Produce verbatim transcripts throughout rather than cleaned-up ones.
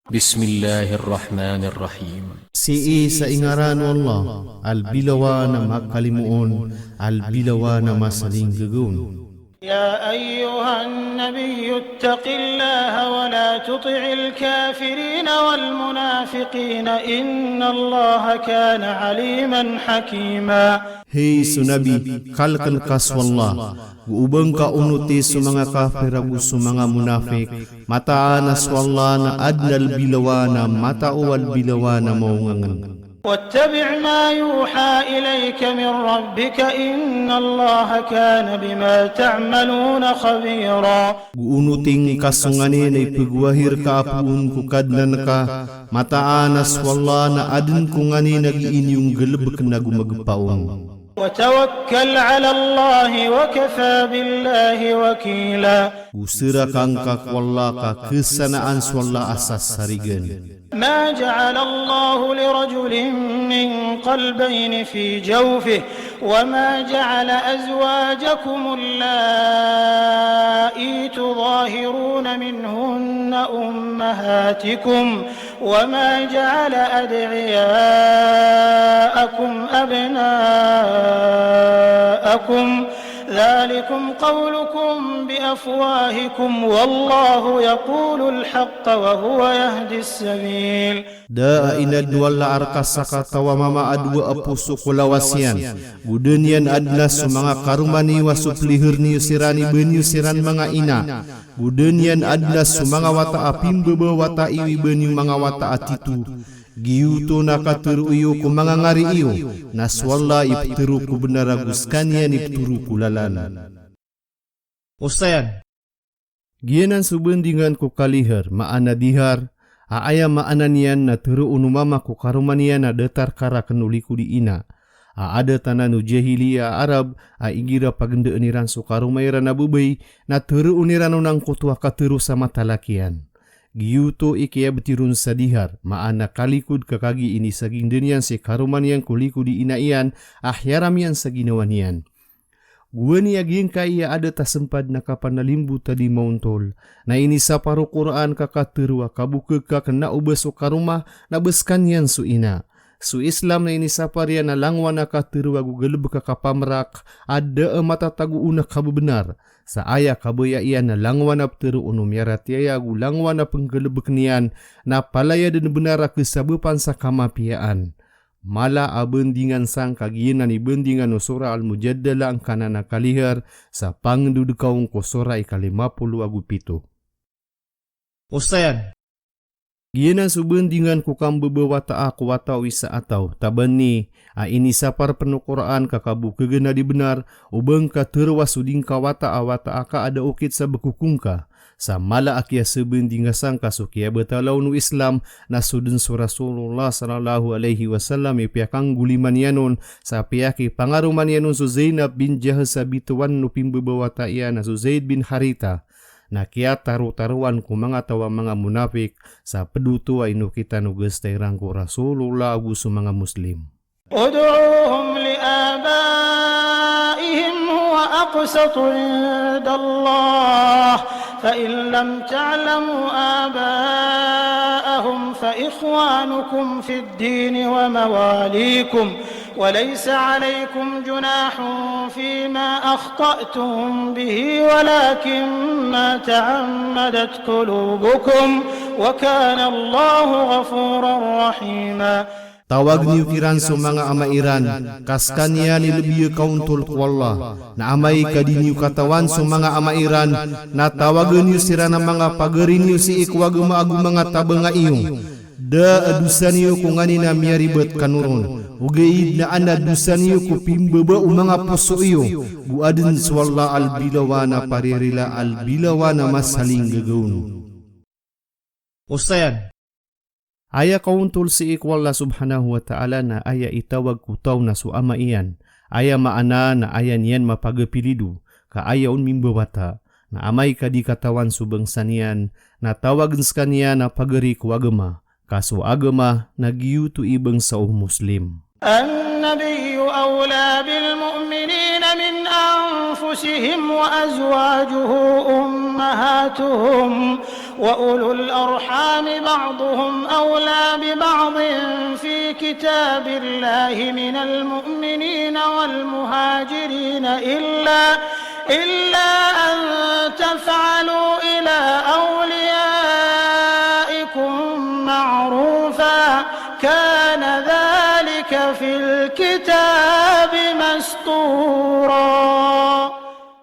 Bismillahir Rahmanir Rahim. Sii sa ingaran o Allah, Albilawan a Makalimoon, Albilawan a Masalinggagaon. يا أيها النبي اتق الله ولا تطع الكافرين والمنافقين إن الله كان عليما حكيما. Hay so Nabi, kalkn ka so Allah, go o ba ngka onoti so manga kafir ago so manga monafik, mataan a so Allah na adn a Albilawan a matao, Albilawan a maongangn. واتبع ما يوحى إليك من ربك إن الله كان بما تعملون خبيرا. Go onoti ngka so nganin a ipgwahi rka a poon ko Kadnan ka, mataan a so Allah na adn ko nganin a gii niyo nggalbkn ago magpaon. وتوكل على الله وكفى بالله وكيلا. Go sraka ngka ko Allah ka ksanaan so Allah a sasarigan. ما جعل الله لرجل من قلبين في جوفه وما جعل أزواجكم اللائي تظاهرون منهن أمهاتكم وما جعل أدعياءكم أبناءكم ذلكم قولكم بأفواهكم والله يقول الحق وهو يهدي السبيل. Da a inadn o Allah a rka sakataw a mama a dowa a poso ko lawas iyan, go da niyan adn a so manga karoma niyo a so plihir niyo siran i ba niyo siran manga ina, go da niyan adn a so manga wata a pimbabawata iyo i ba niyo manga wata a tito, giyoto na katharo iyo ko manga ngari iyo, na so Allah i ptharo ko bnar ago skaniyan i ptharo ko lalan. Osayan. Giyanan so bandingan ko kalihar, maana dihar, a aya maana niyan na tharoon o mama ko karoma niyan a datar ka rakn o likod i ina. A adat anan o jahiliya a Arab, a igira pagndaan iran so karoma iran a babay, na tharoon iran on angkoto a katharo sa matalak iyan. Giyoto i kiyabt iron sa dihar, maana kalikod ka kagiya inisagingda niyan si karoma niyan ko likod i ina iyan, a hiyaram iyan sa ginawa niyan. Gowani a giyangkai a adat a smpad na kapanalimbota di maontol, na inisapar o Qur'an ka katharo a kabokg ka kna o ba so karoma na ba skaniyan so ina. So Islam na inisapar iyan a langowan a katharo ago galbk a kapamrak a da a matatago on a kababnar. Sa aya kabaya iyan na langowan a ptharoon o miyaratiyaya ago langowan a pnggalbkn iyan na palaya dn bnar a khasabapan sa kamapiyaan. Mala a bandingan sangka giyanan i bandingan o Surah Al-Mujadalah angkanan a kalihar sa pangndodkaon ko surah ika lima polo ago pito. Osayan. Giyanan so bandingan ko kambabawataa ko wata o isa a taw, tabanni a inisapar pn o Qur'an ka kabokgn a di bnar, o ba ngka tharoa so di ngka wata a wata a ka a da okit sa bkokong ka. Sa mala a kiyasabandinga sangka so kiyabatala on o Islam, na so dn so Rasulullah sallallahu alaihi wasallam i piyakanggoliman iyan on, sa piyakipangaroman iyan on so Zainab bin Jahsh a bitowan o pimbabawata iyan a so Zaid bin Haritha. Na kiyatarotaroan ko manga taw a manga monafik, sa pd oto a inokitan o gasta iran ko Rasulullah ago so manga Muslim. ادعوهم لآبائهم هو أقسط عند الله، فإن لم تعلموا آباءهم فإخوانكم في الدين ومواليكم، وليس عليكم جناح فيما أخطأتم به ولكن ما تعمدت قلوبكم، وكان الله غفورا رحيما. Tawagn iyo kiran so manga ama iran, ka skaniyan i lbi a kaontol ko Allah, na amay ka di niyo katawan so manga ama iran, na tawagn iyo siran a manga pagari niyo sii ko agama ago manga tabanga iyo. Da a dosa niyo ko nganin a miyaribat kano ron, ogaid na adn a dosa niyo ko pimbaba o manga poso iyo, go adn so Allah a Albilawan a pariyarila, Albilawan a masalinggagaon. Osayan. Aya kaontol sii ko Allah subhanahu wa ta'ala na aya itawag ko taw na so ama iyan. Aya maana na aya niyan mapagapilido, ka aya on mimbawata. Na amay ka di katawan so bangsa niyan, na tawagn skaniyan a pagari ko agama. Ka so agama na giyoto i bangsa o Muslim. النبي أولى بالمؤمنين من أنفسهم وأزواجه أمهاتهم، وأولو الأرحام بعضهم أولى ببعض في كتاب الله من المؤمنين والمهاجرين إلا، إلا أن تفعلوا إلى أوليائكم معروفا كان ذلك في الكتاب مسطورا.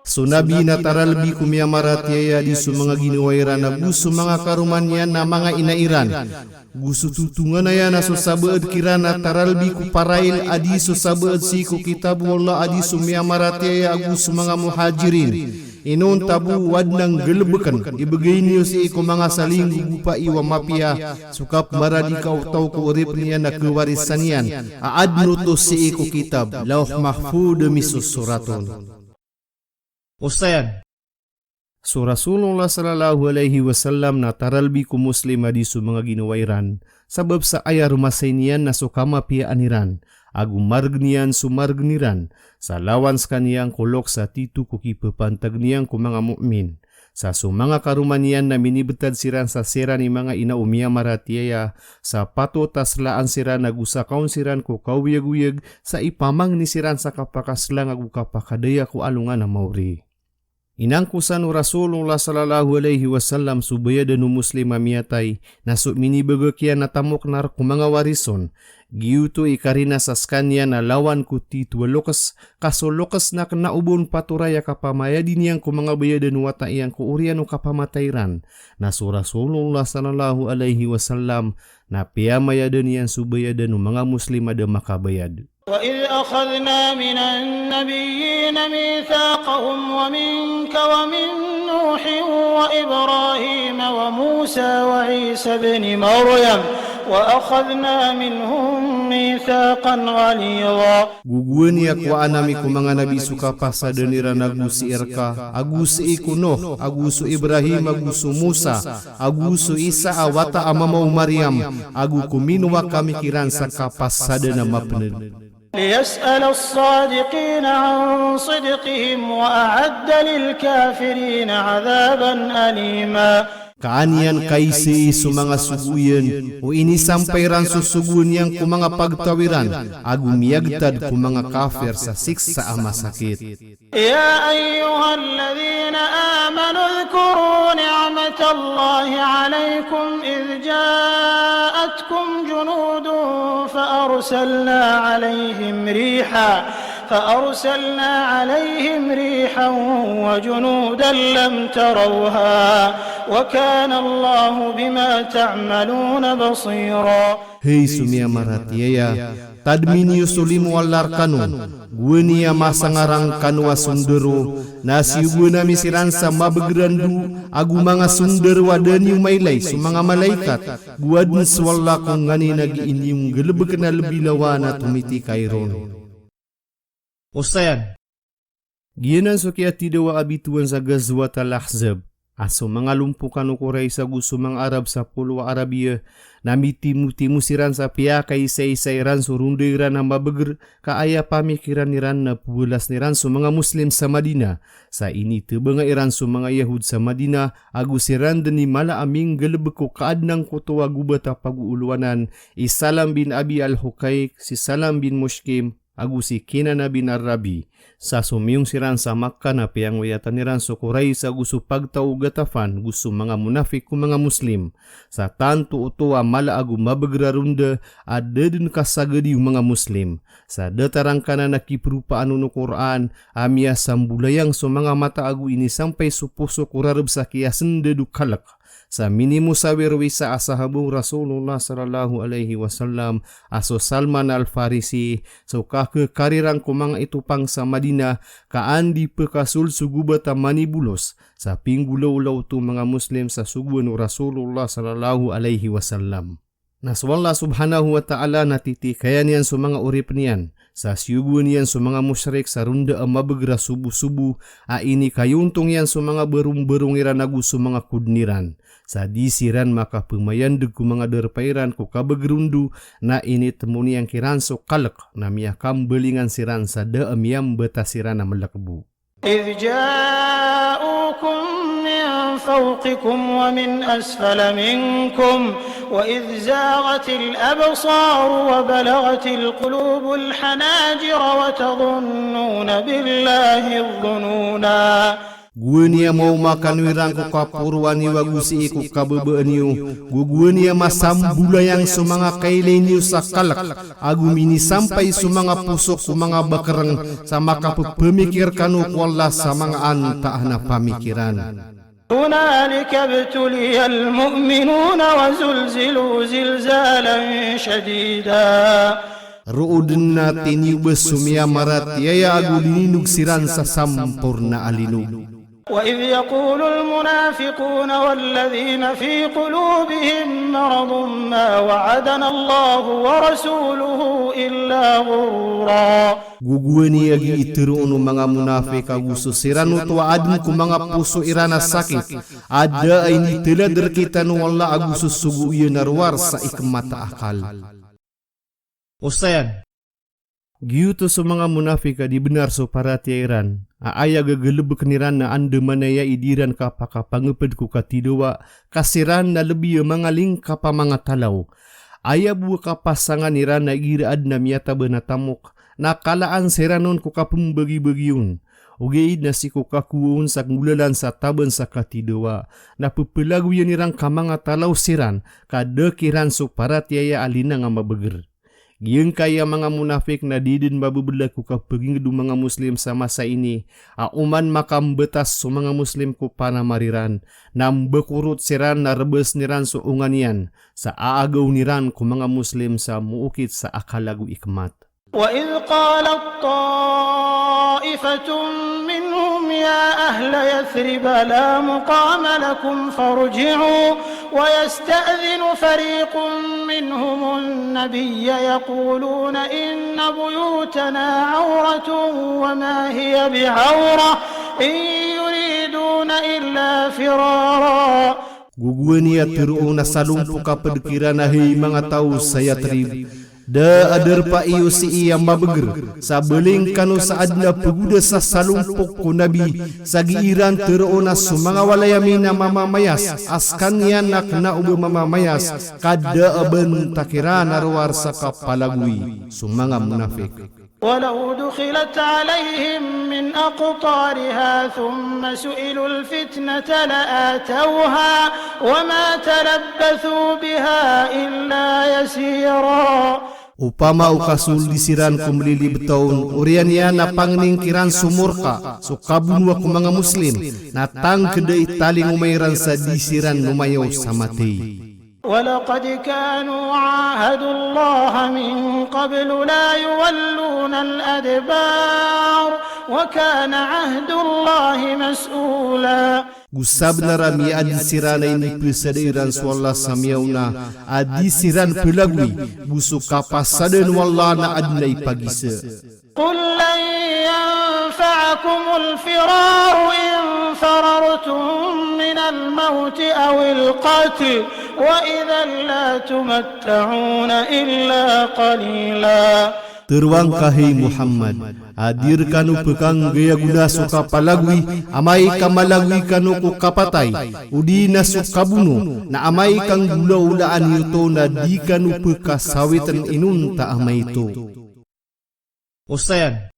So Nabi na taralbi ko miyamaratiyaya a di so manga ginawa iran ago so manga karoma niyan na manga ina iran. Go so totonganaya na so sabaad kiran na taralbi ko parail a di so sabaad sii ko kitab o Allah a di so miyamaratiyaya ago so manga muhajirin. Inonta bo o adn a nggalbkn, ibgay niyo sii ko manga salinggogopa iyo a mapiya so kapmaradi ka o taw ko oripn iyan a khawarisan iyan a adn oto sii ko kitab, Lawh Mahfudh a misosorat on. Osayan. So Rasulullah sallallahu alaihi wasallam na taralbi ko Muslim a di so manga ginawa iran, sabap sa aya romasay niyan na so kamapiyaan iran, ago margn iyan so margn iran, sa lawan skaniyan ko loks a tito ko kipapantag niyan ko manga mu'min. Sa so manga karoma niyan na minibtad siran sa siran i manga ina o miyamaratiyaya, sa patot a slaan siran ago sakaon siran ko kaoyagoyag sa ipamangni siran sa kapakaslang ago kapakadaya ko alongan a maori. Inangkosan o Rasulullah sallallahu alaihi wasallam so bayadan o Muslim a miyatay, na so minibagak iyan a tamok na rk ko manga waris on, giyoto i karina sa skaniyan a lawan ko tito a loks, ka so loks na kna o ba on patoray a kapamayadi niyan ko manga bayadan o wata iyan ko oriyan o kapamatay iran. Na so Rasulullah sallallahu alaihi wasallam na piyamayadan iyan so bayadan o manga Muslim a da makabayad. وإذ أخذنا من النبيين ميثاقهم ومنك ومن نوح وإبراهيم وموسى وعيسى ابن مريم وأخذنا منهم ميثاقا غليظا. Go gowani a kowaan ami ko manga nabi so kapasadan iran ago sii rka, ago sii ko Nuh, ago so Ibrahim, ago so Musa, ago so Isa a wata a mama o Mariam, ago kominowa kami kiran sa kapasadan a mapnd. ليسأل الصادقين عن صدقهم وأعد للكافرين عذابا أليما. Ka an iyan kaisii so manga sogo iyan o inisampay ran so sogoan iyan ko manga pagtaw iran, ago miyagtad ko manga kafir sa siksa a masakit. يا أيها الذين آمنوا اذكروا نعمة الله عليكم إذ جاءتكم جنود فأرسلنا عليهم ريحا، فأرسلنا عليهم ريحا وجنودا لم تروها، وكان الله بما تعملون بصيرا. Hay so miyamaratiyaya, tadmi niyo so limo o Allah rkano, gowani a masangarang kano a sondaro, na siyogoan ami siran sa mabgr a ndo ago manga sondaro a da niyo mailay so manga malaikat, go adn so Allah ko nganin a gii niyo nggalbkn a lbi lawan a tomitikay ron. Osayan. Giyanan so kiyatidawa a bitowan sa Ghazwat al-Ahzab, a so manga lompokan o Quraysh ago so manga Arab sa polo a Arabiya, na mitimotimo siran sa piyakaisaisa iran so ronda iran a mabgr, ka aya pamikiran iran na pwalasn iran so manga Muslim sa Madina. Sa initbanga iran so manga Yahud sa Madina, ago siran dn i mala a minggalbk ko kaadn angkoto a gobat a pagoolowanan, i Salam bin Abi al-Huqayq, si Salam bin Mushkim, ago si Kinana bin Arabi. Sa somiyong siran sa Makkah na piyangoyatan iran so Quraysh ago so pagtaw o Ghatafan, go so manga monafik ko manga Muslim. Sa tanto oto a mala ago mabgr a ronda a da dn kasagadi o manga Muslim. Sa datar angkanan a kipropaan on o Qur'an a miyasambolayang so manga mata ago inisampay so poso ko rarb sa kiyasndad o kalk. Sa minimosawir o isa a sahaba o Rasulullah sallallahu alaihi wasallam a so Salman Al-Farisi, so kakhakarira ngko manga itopang sa Madinah, ka an di pkasold so gobat a manibolos, sa pinggolawla oto o manga Muslim sa sogoan o Rasulullah sallallahu alaihi wasallam. Na so Allah subhanahu wa ta'ala na titikayan iyan so manga oripn iyan, sa siyogoan iyan so manga mushrik sa ronda a mabgr a sobosobo, a inikayoontong iyan so manga barongbarong iran ago so manga kodn iran. Sa di siran makapmayandg ko manga darpa iran ko kabgr ondo, na initmo niyan kiran so kalk, na miyakambalingan siran sa da a miyambata siran a mlk bo. إذ جاءوكم من فوقكم ومن أسفل منكم وإذ زاغت الأبصار وبلغت القلوب الحناجر وتظنون بالله الظنونا. Gowani a maoma kano iran ko kaporoan iyo ago sii ko kababaan iyo, go gowani a masambolayang so manga kailay niyo sa kalek, ago minisampay so manga poso ko manga bakereng, sa makapepamikir kano ko Allah sa manga antaan a pamikiran. هنالك ابتلي المؤمنون وزلزلوا زلزالا شديدا. Roo den na tiniyoba so miyamaratiyaya ago lininog siran sa samporna a linog. وإذ يقول المنافقون والذين في قلوبهم مرض ما وعدنا الله ورسوله إلا غرورا. Go gowani a gii teroon o manga monafik ago so siran oto a aden ko manga poso iran a sakit, a da a initelader kitan o Allah ago so sogo iyan a rowar sa ikmat a akal. Osayan. Giyoto so manga monafik a di benar so paratiyaya iran, a aya gegelebeken iran na andamanaya i di iran kapakapangeped ko katidowa, ka siran na lebi a manga lingkap a manga talaw. Aya bo a kapasangan iran na igira aden a miyataban a tamok, na kalaan siran on ko kapembagibagi on. Ogaid na sii ko kakowa on sa nggolalan sa taban sa katidowa, na pepelagoyan iran ka manga talaw siran, ka da kiran so paratiyaya a linang a mabeger. Giyangkaya manga monafik na di den mabebelag ko kapeginged o manga Muslim sa masa ini, a oman makambetas so manga Muslim ko panamar iran, na mbekorot siran na rebesen iran so onga niyan, sa aagaw niran ko manga Muslim sa mookit sa akal ago ikmat. وإذ قالت طائفة منهم يا أهل يثرب لا مقام لكم فارجعوا ويستأذن فريق منهم النبي يقولون إن بيوتنا عورة وما هي بعورة إن يريدون إلا فرارا. Go gowani a teroon a salompok a ped kiran a hay manga taw sa Yathrib, da a darpa iyo sii a mabeger, sa baling kano sa aden a pegoda sa salompok ko Nabi, sa gii ran teroon a so manga walay ami na mamamayas a sekaniyan na kena o ba mamamayas, ka da a ba nta kiran a rowar sa kapalagoy so manga monafik. ولو دخلت عليهم من أقطارها ثم سئلوا الفتنة لآتوها وما تلبثوا بها إلا يسيرا. Opama o kasoldi siran ko melilibet on, oriyan iyan na pangnin kiran so morka, so kabonoa ko manga Muslim, na tangkeda i talingoma iran sa di siran momayaw sa matey. ولقد كانوا عاهدوا الله من قبل لا يولون الأدبار وكان عهد الله مسؤولا. Go sabenar a miyaadn siran a inipesada iran so Allah sa miyaona, a di siran pelagoy, go so kapasadaan o Allah na adn a ipagisa. قل لن ينفعكم الفرار إن فررتم من الموت أو القتل وإذا لا تمتعون إلا قليلا. Teroang ka, hay Muhammad, a di rekano pekanggayagona so kapalagoy, amay ka malagoy kano ko kapatay, odi na so kabono, na amay ka nggolaolaan iyo oto na di kano pekasawitn inonta a maito. Osayan.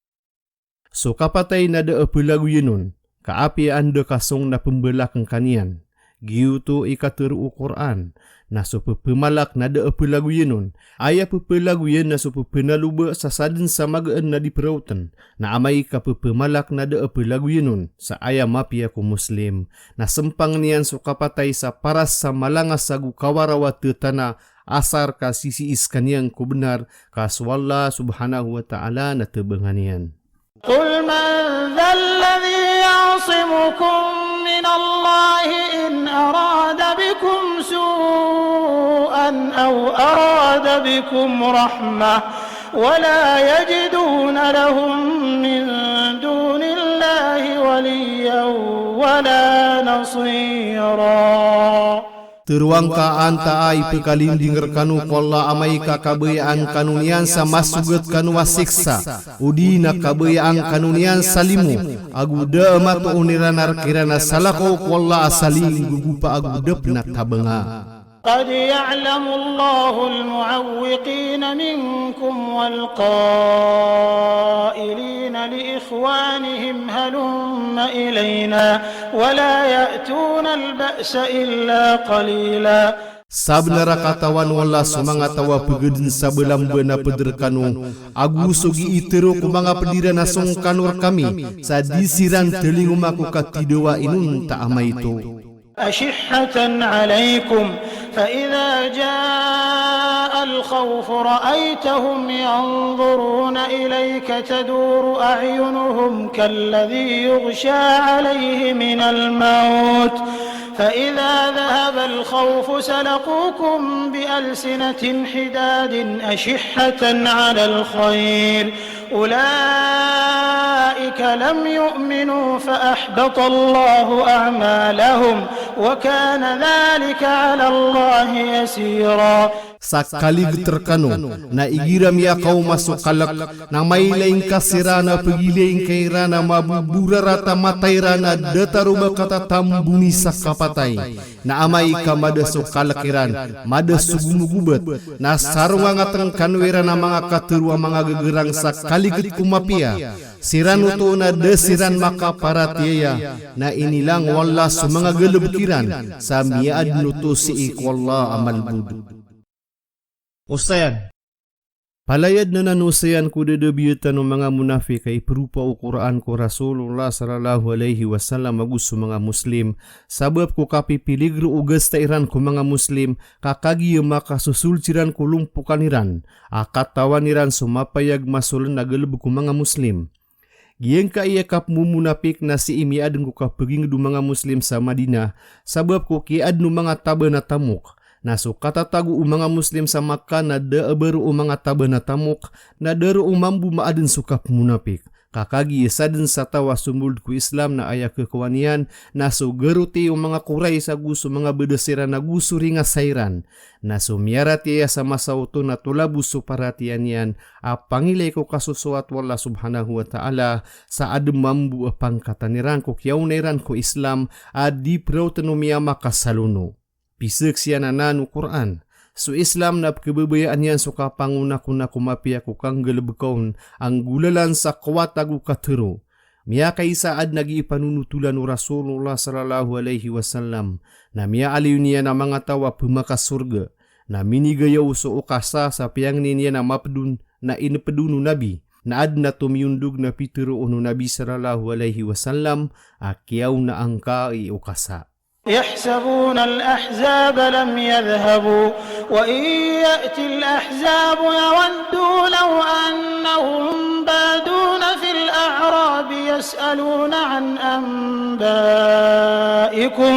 So kapatay na da a pelagoyan on, ka apiya anda ka song na pembalakn ka niyan. Giyoto i katero o Qur'an, na so pepemalak na da a pelagoyan on, aya pepelagoyan na so pepenaloba sa sadn sa magaan na di peraotn, na amay ka pepemalak na da a pelagoyan on, sa aya mapiya ko Muslim, na sempangn iyan so kapatay sa paras sa malangas ago kawaraw a tetana, asar ka sisii sekaniyan ko benar, ka so Allah subhanahu wa ta'ala na tebangan iyan. قل من ذا الذي يعصمكم من الله إن أراد بكم سوءا أو أراد بكم رحمة ولا يجدون لهم من دون الله وليا ولا نصيرا. Teroang ka antaa i pkalinding rkano ko Allah amay ka kabayaan kano niyan sa masogat kano a siksa, odi na kabayaan kano niyan sa limo, ago da a matoon iran a rk iran a salakaw ko Allah a saling gogopa ago da pn a tabanga. قد يعلم الله المعوقين منكم والقائلين لإخوانهم هلم إلينا ولا يأتون البأس إلا قليلا. Sabnar a katawan o Allah so manga taw a pgdn sa balamban a pd rkano, ago so gii tero ko manga pd iran a song kano rkami, sa di siran tlingoma ko katidawa inonta a maito. أشحة عليكم فإذا جاء الخوف رأيتهم ينظرون إليك تدور أعينهم كالذي يغشى عليه من الموت فإذا ذهب الخوف سلقوكم بألسنة حداد أشحة على الخير أولئك لم يؤمنوا فأحبط الله أعمالهم وكان ذلك على الله يسيرا. Sa kaligit rkano, na igira miyakaoma so kalk, na mailay ngka siran a pagilay ngka iran a maboborarat a mata iran a datar o ba katatamboni sa kapatay. Na amay ka mada so kalk iran, mada so gomogobat, na sarongangat ngkano iran a manga katero a manga gagarang sa kaligit ko mapiya. Siran oto na da siran makaparatiyaya, na inilang o Allah so manga galbk iran, sa miyaadn oto sii ko Allah a malbod. Osayan. Palaya dn anan osayan ko dadabiya tano manga monafik a ipropa o Qur'an ko Rasulullah sallallahu alaihi wasallam ago so manga Muslim, sabap ko kapipiligro o gasta iran ko manga Muslim, ka kagiya makasosold siran ko lompokan iran, a katawan iran so mapayag masoln a galbk o manga Muslim. Giyangkai a kapmomonapik na sii miyaadn ko kapagingd o manga Muslim sa Madinah, sabap ko kiyaadn o manga taban a tamok. Na so katatago o manga Muslim sa Makkah na da a baro o manga taban a tamok, na da roo mambo maadn so kapmonapik. Ka kagiya sadn sa taw a sombold ko Islam na aya khakowa niyan, na so garoti o manga Quraysh ago so manga badas iran ago so ringasa iran. Na so miyaratiyaya sa masa oto na tolabos so paratiyaya niyan, a pangilay ko kasosoat o Allah subhanahu wa ta'ala, sa adn mambo a pangkatan iran ko kiyaona iran ko Islam, a di praotn o miyamakasalono. Pisaksian anan o Qur'an. So Islam na pkhababayaan iyan so kapangonakona ko mapiya ko kanggalbka on, a nggolalan sa kowat ago katero. Miyakaisa a adn a gii panonotolan o Rasulullah sallallahu alaihi wasallam, na miyaaloy niyan a manga taw a pmakasorga, na minigaya o so okasa sa piyangni niyan a mapd on, na inpd on o Nabi, na adn a tomiyondog na pitero on o Nabi sallallahu alaihi wasallam, a kiyaona angka i okasa. يحسبون الأحزاب لم يذهبوا وإن يأت الأحزاب يودوا لو أنهم بادون في الأعراب يسألون عن أنبائكم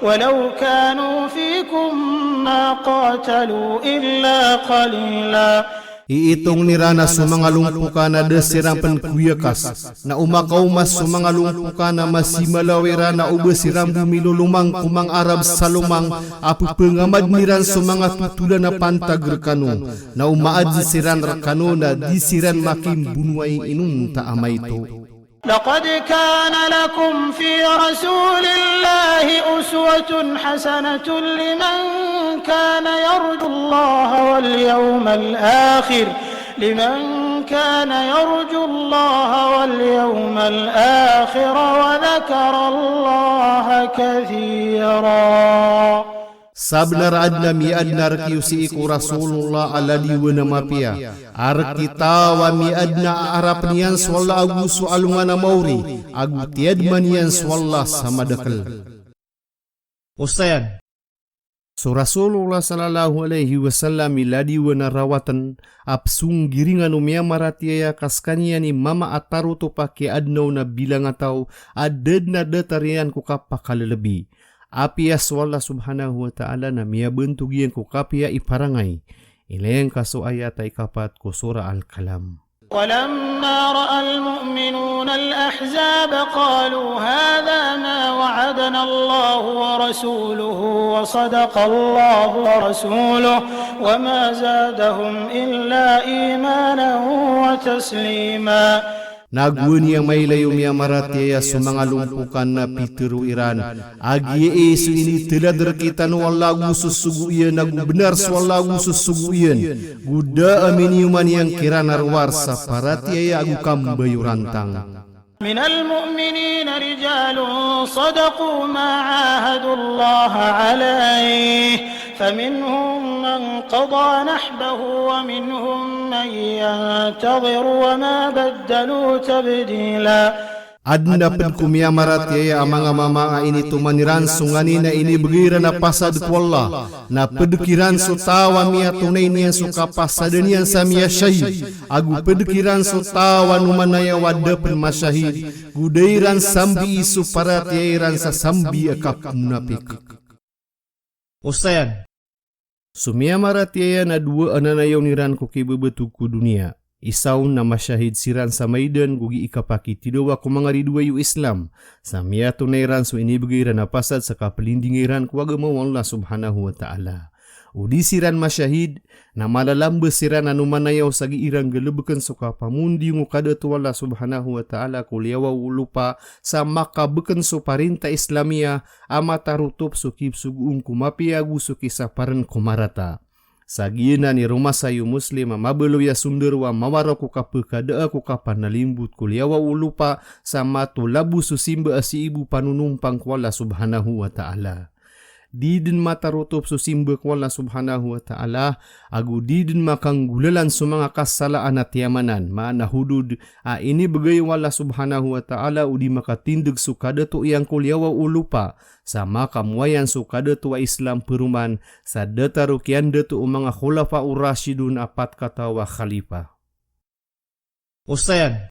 ولو كانوا فيكم ما قاتلوا إلا قليلا. Iitong iran a so manga lompokan a da siran pn koyakas, na o makaoma so manga lompokan a masimalaw iran a o ba siran bo milolomang ko manga Arab sa lomang a pphangamadan iran so manga totolan a pantag rkano, na o maadn siran rkano na di siran makimbonowai inonta a maito. لقد كان لكم في رسول الله أسوة حسنة لمن كان يرجو الله واليوم الآخر، لمن كان يرجو الله واليوم الآخر وذكر الله كثيرا. Sabnar a adn a miyaadn a rk iyo sii ko Rasulullah a ladiwan a mapiya, a rk i taw a miyaadn a arap iyan so Allah ago so alongan a maori, ago tiyadman iyan so Allah sa madakl. Osayan. So Rasulullah sallallahu alaihi wasallam i ladiwan a rawatn, a psonggiringan o miyamaratiyaya ka skaniyan i mama a tarotop a kiyaadna on a bilang a taw a da dn a datar iyan ko kapakalalabi. Apiya so Allah subhanahu wa ta'ala na miyabantog iyan ko kapiya i parangay. Ilay angka so ayat a ikapat ko Surah Al-Qalam. ولما رأى المؤمنون الأحزاب قالوا هذا ما وعدنا الله ورسوله وصدق الله ورسوله وما زادهم إلا إيمانا وتسليما. Na gowani a mailay o miyamaratiyaya so manga lompokan na pitharo iran a giya i so inithalad rkitano o Allah ago so sogo iyan, ago bnar so Allah ago so sogo iyan, go da a miniyoman iyan kiran a rowar sa paratiyaya ago kambayorantang. من المؤمنين رجال صدقوا ما عاهدوا الله عليه فمنهم من قضى نحبه ومنهم من ينتظر وما بدلوا تبديلا. Adn a pd ko miyamaratiyaya a manga mama a initoman iran so nganin a inibgay iran a pasad ko Allah, na pd kiran so taw a miyatonay niyan so kapasadan iyan sa miyashahid, ago pd kiran so taw a nomanaya a da pn mashahid, go da iran sambii so paratiyaya iran sa sambi a kapmonapik. Osayan. So miyamaratiyaya na dowa a nanayawn iran ko kibebetog ko doniya. Isa on na mashahid siran sa maidan go gii kapakithidawa ko manga ridoay o Islam, sa miyatonay iran so inibgay iran a pasad sa kaplindinga iran ko agama o Allah subhanahu wa ta'ala. O di siran mashahid, na malalamba siran a nomanaya o sa gii ran galbkn so kapamonding o kadato o Allah subhanahu wa ta'ala ko liyawaw o lopa, sa makabkn so parinta Islamiya a matarotop so kipsogoon ko mapiya ago so kisaparn ko marata. Sa giyanan i romasay o Muslim a mabaloy a sondaro a mawarok ko kapkadaa ko kapanalimbot ko liyawaw o lopa sa matolabo so simba a sii bo panonompang ko Allah subhanahu wa ta'ala. Di dn matarotop so simba ko Allah subhanahu wa ta'ala, ago di dn makanggolalan so manga kasalaan a tiyamanan, maana hudud, a inibgay o Allah subhanahu wa ta'ala o di makatindg so kadato iyan ko liyawaw o lopa, sa makamoayan so kadato a Islam paroman sa datar o kiyandato o manga khulafa o rashidun a pat kataw a khalifa. Osayan.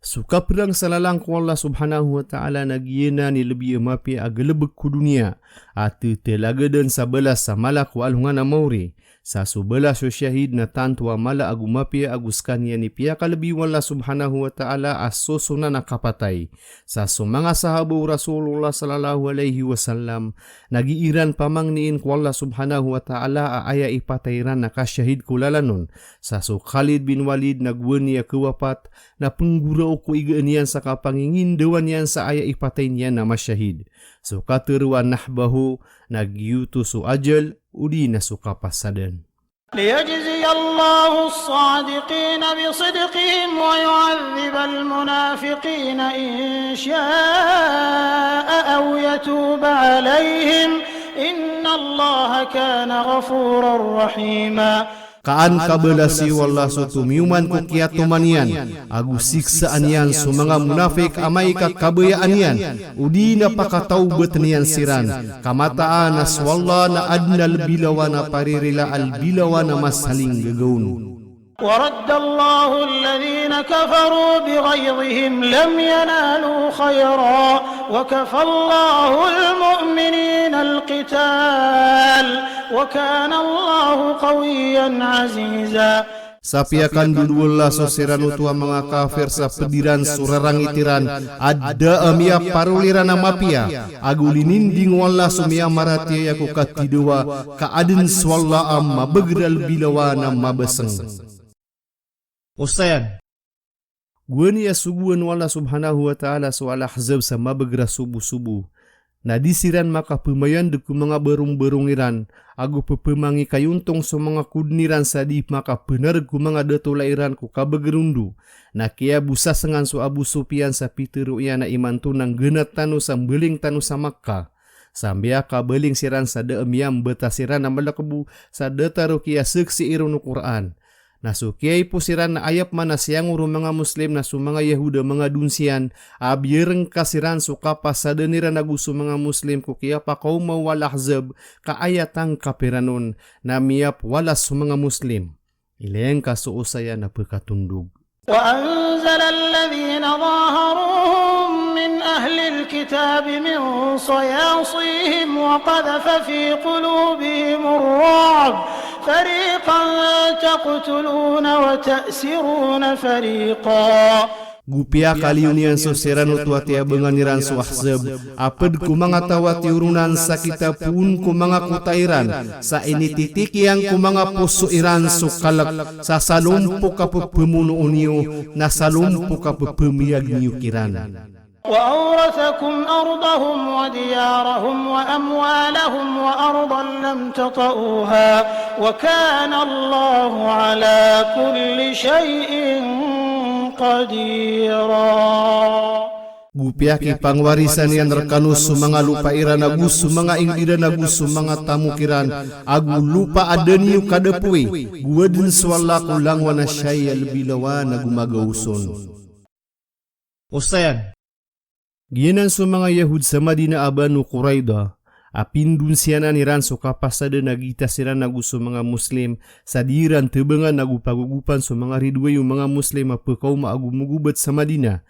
So kaprang sa lalan ko Allah subhanahu wa ta'ala na giyanan i lbi a mapiya a galbk ko doniya, a tetelagdn sa balas sa mala ko alongan a maori, sa so balas o shahid na tanto a mala ago mapiya ago skaniyan i piyakalbi o Allah subhanahu wa ta'ala a sosonan a kapatay. Sa so manga sahaba o Rasulullah sallallahu alaihi wasallam, na gii ran pamangniin ko Allah subhanahu wa ta'ala a aya ipatay iran na kashahid ko lalan on. Sa so Khalid bin Walid na gowani a kawapat, na pnggoraok ko igaan iyan sa kapangingindawan iyan sa aya ipatay niyan a mashahid. So katharo a nahbahu, na giyoto so ajal, odi na so kapasadan. ليجزي الله الصادقين بصدقهم ويعذب المنافقين إن شاء أو يتوب عليهم إن الله كان غفورا رحيما. Ka an kabalasi o Allah so tomiyoman ko kiyatoman iyan, ago siksaan iyan so manga monafik amay ka kabayaan iyan, odi na pakatawbatn iyan siran, ka mataan a so Allah na adn a lbi lawan a paririla a lbi lawan a masalinggagaw on. ورد الله الذين كفروا بغيظهم لم ينالوا خيرا وكفى الله المؤمنين القتال وكان الله قويا عزيزا. Sa piyakandod o Allah so siran oto a manga kafir sa pd iran so rarangit iran a da a miyaparoli ran a mapiya, ago lininding o Allah so miyamaratiyaya ko kathidawa, ka adn so Allah a mabagr a lbi lawan a mabasng. Osayan. Gowani a sogoan o Allah subhanahu wa ta'ala so Al-Ahzab sa mabagr a sobosobo. Na di siran makapmayandg ko manga barongbarong iran, ago pphamangikayontong so manga kodn iran sa di makapanarg ko manga datolaa iran ko kabagr ondo. Na kiyabosasngan so Abu Sufyan sa pitharo iyan a imanto na nggnat tano sa mbaling tano sa Makkah. Sa miyakabaling siran sa da a miyambata siran a malkbo sa datar o kiyasaksii ron o Qur'an. Na so kiyaipos iran na aya pman a siyangor o manga Muslim na so manga Yahud a manga donsiyan a biyarngka siran so kapasadan iran ago so manga Muslim ko kiyapakaoma o Al-Ahzab, ka aya tangkap iran on na miyapawalas so manga Muslim. Ilay angka so osayan a pkatondog. وأنزل الذين ظاهروهم من أهل الكتاب من صياصيهم وقذف في قلوبهم الرعب فريقا تقتلون وتأسرون فريقا. Go piyakaliyo niyan so siran oto a tiyabangan iran so Ahzab, a pd ko manga taw a tiyoronan sa kitapoon ko manga kota iran, sa inititikiyan ko manga poso iran so kalk, sa salompok a pphamonoon iyo, na salompok a pphamiyag niyo kiran. وأورثكم أرضهم وديارهم وأموالهم وأرضا لم تطئوها وكان الله على كل شيء قديرا. Go piyakipangwarisan iyan rkano so manga lopa iran ago so manga ingd iran ago so manga tamok iran, ago lopa a da niyo kadapowi, go adn so Allah ko langowan a siyai a lbi lawan ago magaoson. Osayan. Giyanan so manga Yahud sa Madinah a Banu Quraydah, a pindonsiyanan iran so kapasadan a gita siran ago so manga Muslim, sa di iran tbangan ago pagogopan so manga ridoay o manga Muslim a pkaoma ago mogobat sa Madinah.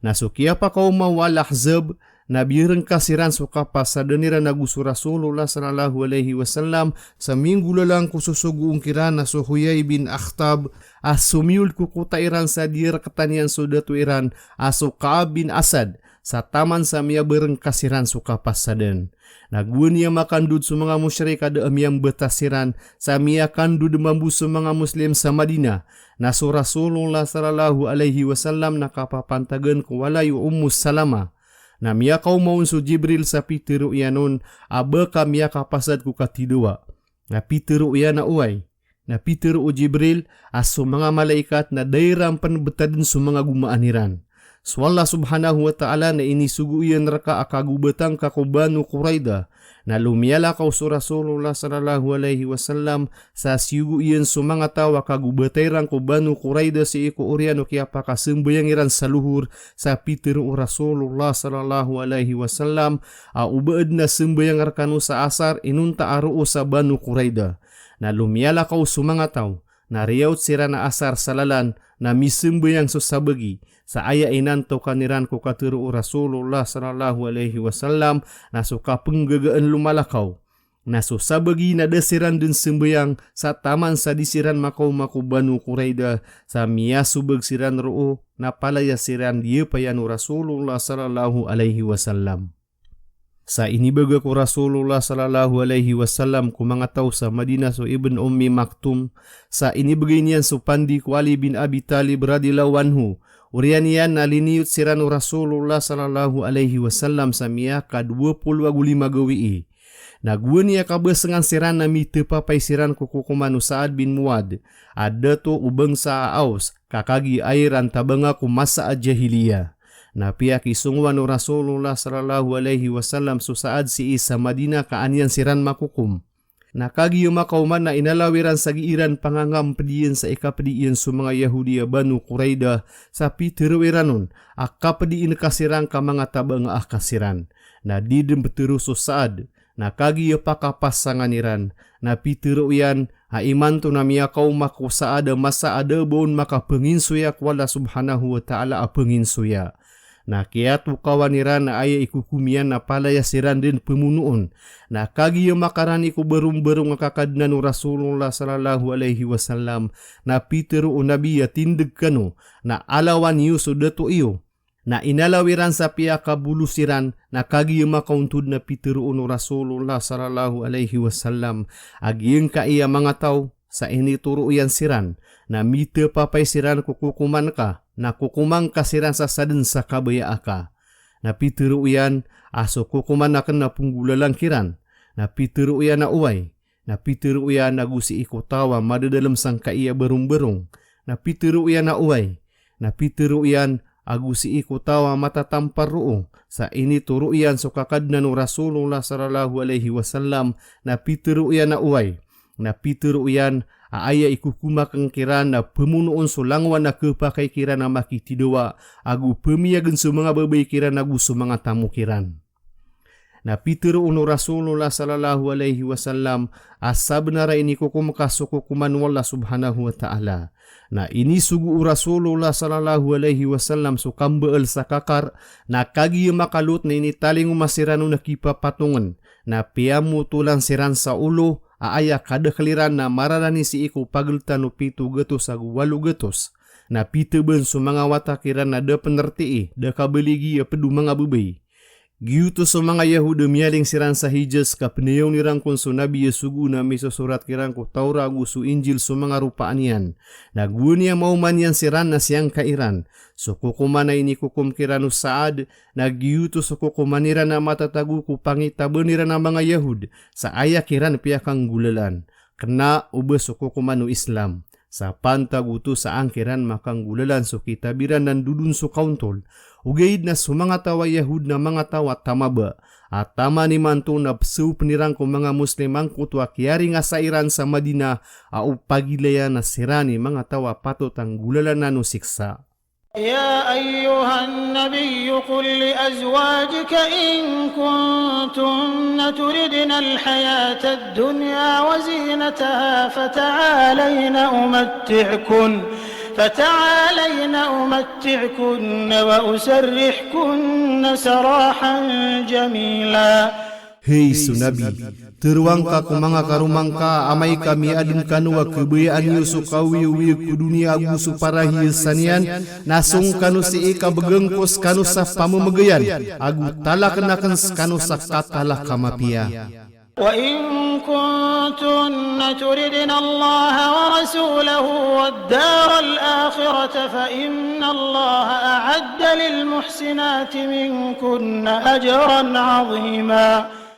Na so kiyapakaoma o Al-Ahzab, na biyarngkas iran so kapasadan iran ago so Rasulullah sallallahu alaihi wasallam, sa minggolalan ko sosogoon kiran a so Huyay bin Akhtab, a somiyold ko kota iran sa di rktaniyan so dato iran, a so Ka'ab bin Asad, sa taman sa miyabarngkas iran so kapasadan. Na gowani a makandod so manga mushrik a da a miyambata siran, sa miyakandod mambo so manga Muslim sa Madinah, na so Rasulullah sallallahu alaihi wasallam na kapapantagan ko walay o Ummu Salama. Na miyakaoma on so Jibril sa pitharo iyan on a ba ka miyakapasad ko katidawa. Na pitharo iyan a oway. Na pitharo o Jibril a so manga malaikat na da iran pn btadn so manga gomaan iran. So Allah subhanahu wa ta'ala na inisogo iyan rka a kagobatan ka ko Banu Quraydah. Na lomiyalakaw so Rasulullah sallallahu alaihi wasallam sa siyogo iyan so manga taw a kagobata iran ko Banu Quraydah sii ko oriyan o kiyapakasambayang iran sa lohor, sa pitharo o Rasulullah sallallahu alaihi wasallam a o ba adn a sambayang rkano sa asar inonta a roo sa Banu Quraydah. Na lomiyalakaw so manga taw, na riyaot siran a asar sa lalan, na misambayang so sabagi, sa aya inantokan iran ko katharo o Rasulullah sallallahu alaihi wasallam, na so kapnggagaan lomalakaw. Na so sabagi na da siran dn sambayang, sa taman sa di siran makaoma ko Banu Quraydah, sa miyasobag siran roo, na palaya siran diyapayan o Rasulullah sallallahu alaihi wasallam. Sa inibagak o Rasulullah sallallahu alaihi wasallam ko manga taw sa Madinah so Ibn Ummi Maktum, sa inibgay niyan so pandi ko Ali bin Abi Talib radhiyallahu anhu. Oriyan iyan na liniyot siran o Rasulullah sallallahu alaihi wasallam sa miyakadowa polo ago lima gawii. Na gowani a kabasngan siran na mitapapay siran ko kokoman o Sa'ad bin Mu'adh, a dato o bangsa a Aws, ka kagiya iran tabanga ko masa a jahiliyah. Na piyakisongowan o Rasulullah sallallahu alaihi wasallam so Sa'ad sii sa Madinah ka an iyan siran makokom. Na kagiya makaoma na inalaw iran sa giiran pangangampd iyan sa ikapdi iyan so manga Yahudi a Banu Quraydah, sa pitharo iran on a kapdiin ka siran ka manga tabanga ka siran. Na di dn ptharo so Sa'ad, na kagiya pakapasangan iran, na pitharo iyan a imanto na miyakaoma ko Sa'ad a masa a da a ba on makapanginsoya ko Allah subhanahu wa ta'ala a panginsoya. Na kiyatokawan iran a aya ikokom iyan na palaya siran dn pmonoon. Na kagiya makarani ko barombarong a kakadnan o Rasulullah sallallahu alaihi wasallam, na pitharo o Nabi a tindg kano, na alawan iyo so dato iyo. Na inalaw iran sa piyakabolos iran, na kagiya makaontod na pitharo on o Rasulullah sallallahu alaihi wasallam a giyangkai a manga taw, sa initoro iyan siran, na mitapapay siran ko kokoman ka, na kokoman ka siran sa sadn sa kabaya aka. Na pitharo iyan a so kokoman akn na pnggolalan kiran. Na pitharo iyan a oway. Na pitharo iyan a go sii ko taw a madadalm sangkai a barombarong. Na pitharo iyan a oway. Na pitharo iyan a go sii ko taw a matatampar roo. Sa initoro iyan so kakadnan o Rasulullah sallallahu alaihi wasallam. Na pitharo iyan a oway. Na pitharo iyan a aya ikokom akn kiran na pmonoon so langowan a khapakay kiran a makitidawa, ago pmiyagn so manga babay kiran ago so manga tamok iran. Na pitharo on o Rasulullah sallallahu alaihi wasallam a sabnar a inikokom ka so kokoman o Allah subhanahu wa ta'ala. Na inisogo o Rasulullah sallallahu alaihi wasallam so kambaal sa kakar, na kagiya makalot na initalingoma siran on a kipapatongan, na piyamotolan siran sa olo, a aya kadakl iran na mararani sii ko pagltan o pito gatos ago walo gatos. Na pitaban so manga wata kiran na da pnrtii, da kabaligi a pd o manga babay. Giyoto so manga Yahud a miyaling siran sa Hijaz ka pnayawn iran kon so Nabi a sogo na misosorat kiran ko Tawrat ago so Injil so manga ropaan iyan. Na gowani a maoma niyan siran na siyangka iran. So kokoman a inikokom kiran o Sa'ad, na giyoto so kokoman iran a matatago ko pangitaban iran a manga Yahud, sa aya kiran piyakanggolalan. Kna o ba so kokoman o Islam. Sa pantag oto sa an kiran makanggolalan so kitab iran na ndodon so kaontol. Ogaid na so manga taw a Yahud na manga taw a tamaba. A taman imanto na psopn iran ko manga Muslim angkoto a kiyaringasa iran sa Madinah a o pagilayan a siran i manga taw a patot a nggolalanan o siksa. يا أيها النبي قل لأزواجك إن كنتن تردن الحياة الدنيا وزينتها فتعالين أمتعكن، فتعالين أمتعكن وأسرحكن سراحا جميلا. Hay so Nabi, tharoa ngka ko manga karoma ngka a amay ka miyaadn kano a khabayaan iyo so kaoyagoyag ko doniya ago so parahiyasan iyan, na song kano sii ka bgan ko skano sa pamamagayan, ago talakn akn skano sa katalak a mapiya. وإن كنتن تردن الله ورسوله والدار الآخرة فإن الله أعد للمحسنات منكن أجرا عظيما.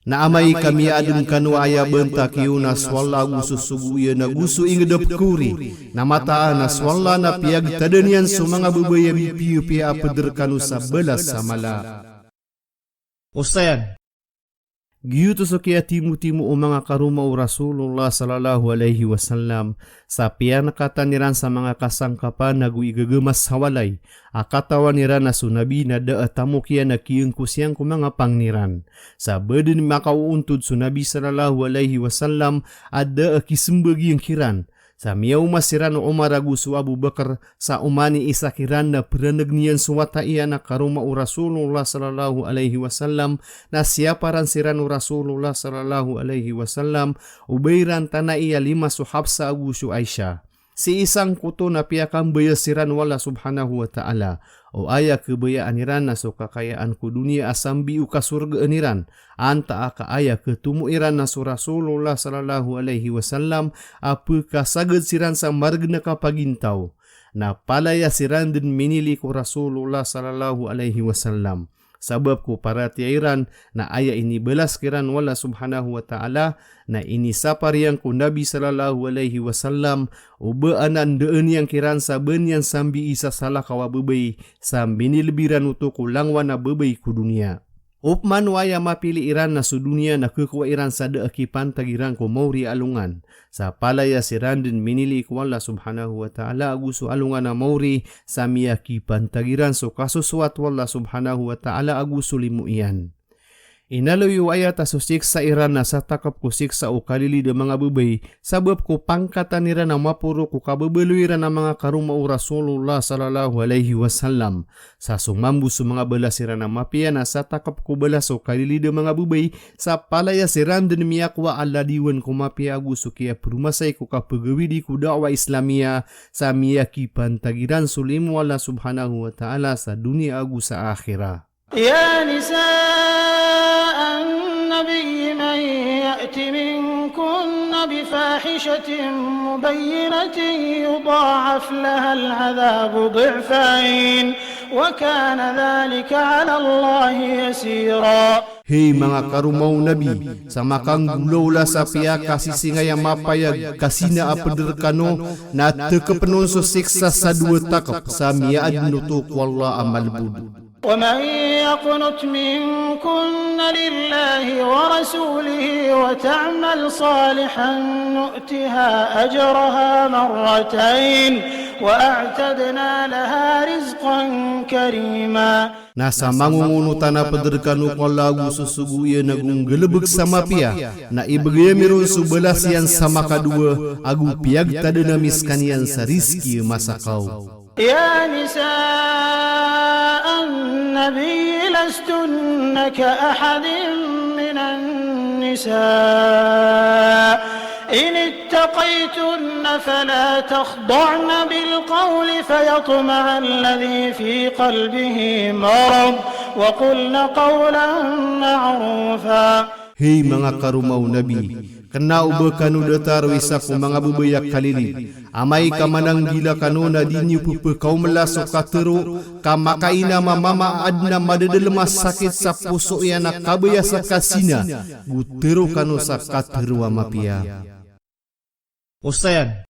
Na amay ka miyaadn kano a aya bantak iyo na so Allah ago so sogo iyan ago so ingd a pkhaori, na mataan a so Allah na piyagtadn iyan so manga babay a mipiyapiya a pd rkano sa balas a mala. Osayan. Giyoto so kiyatimotimo o manga karoma o Rasulullah sallallahu alaihi wasallam, sa piyanakatan iran sa manga kasangkapan ago igagamas sa walay, a katawan iran a so Nabi na da a tamok iyan a kiyangkos iyan ko manga pangni ran. Sa ba dn makaoontod so Nabi sallallahu alaihi wasallam a da a kismbag iyan kiran. Sa miyaoma siran o Umar ago so Abu Bakr, sa oman i isa kiran na pranagn iyan so wata iyan a karoma o Rasulullah sallallahu alaihi wasallam, na siyaparan siran o Rasulullah sallallahu alaihi wasallam, o ba iran tanai a lima so Hafsa ago so Aisha. Sii sangkoto na piyakambaya siran o Allah subhanahu wa ta'ala. O aya khabayaan iran na so kakayaan ko doniya a sambi o kasorgaan iran. Antaa ka aya khatomo iran na so Rasulullah sallallahu alaihi wasallam a phakasagad siran sa margn a kapagintaw. Na palaya siran dn minili ko Rasulullah sallallahu alaihi wasallam. Sabap ko paratiyaya iran na aya inibalas kiran o Allah subhanahu wa ta'ala, na inisapar iyan ko Nabi sallallahu alaihi wasallam, o ba anan daan iyan kiran sa ba niyan sambii sa salakaw a babay, sa minilb iran oto ko langowan a babay ko doniya. Opama o aya mapili iran na so doniya na khakowa iran sa da a kipantag iran ko maori a alongan. Sa palaya siran dn minili ko Allah subhanahu wa ta'ala ago so alongan a maori, sa miyakipantag iran so kasosowat o Allah subhanahu wa ta'ala ago so limo iyan. Inaloy o ayat a so siksa iran na satakp ko siksa o kalilid a manga babay, sabap ko pangkatan iran a maporo ko kababaloy iran a manga karoma o Rasulullah sallallahu alaihi wasallam. Sa so mambo so manga balas iran a mapiya na satakp ko balas o kalilid a manga babay, sa palaya siran dn miyakowa a ladiwan ko mapiya ago so kiyapromasay ko kapagawidi ko da'wah Islamiyah, sa miyakipantag iran so limo o Allah subhanahu wa ta'ala sa doniya ago sa akhirat. يا نساء النبي من يأت منكن بفاحشة مبينة يضاعف لها العذاب ضعفين وكان ذلك على الله يسيرا. Hay manga karoma o Nabi, sa makanggolawla sa piyakasisingay a mapayag ka sina a pd rkano, na takpn on so siksa sa dowa takp, sa miyaadn oto ko Allah a malbod. ومن يقنت منكن لله ورسوله وتعمل صالحا نؤتها أجرها مرتين وأعتدنا لها رزقا كريما. Na sa mangongonot a pd rkano ko Allah ago so sogo iyan ago nggalbk sa mapiya, na ibgay ami ron so balas iyan sa makadowa, ago piyagtadn ami skaniyan sa rizki a masakaw. يا نساء النبي لستن كأحد من النساء إن اتقيتن فلا تخضعن بالقول فيطمع الذي في قلبه مرض وقلن قولا معروفا. Hay manga karoma o Nabi, kna o ba kano datar o isa ko manga babay a kalilid. Amay ka mananggila kano na di niyo pphakaomla so katharo, ka makaina a mama a adn a madadalm a sakit sa poso iyan a kabaya sa kazina, go tharo kano sa katharo a mapiya. Osayan.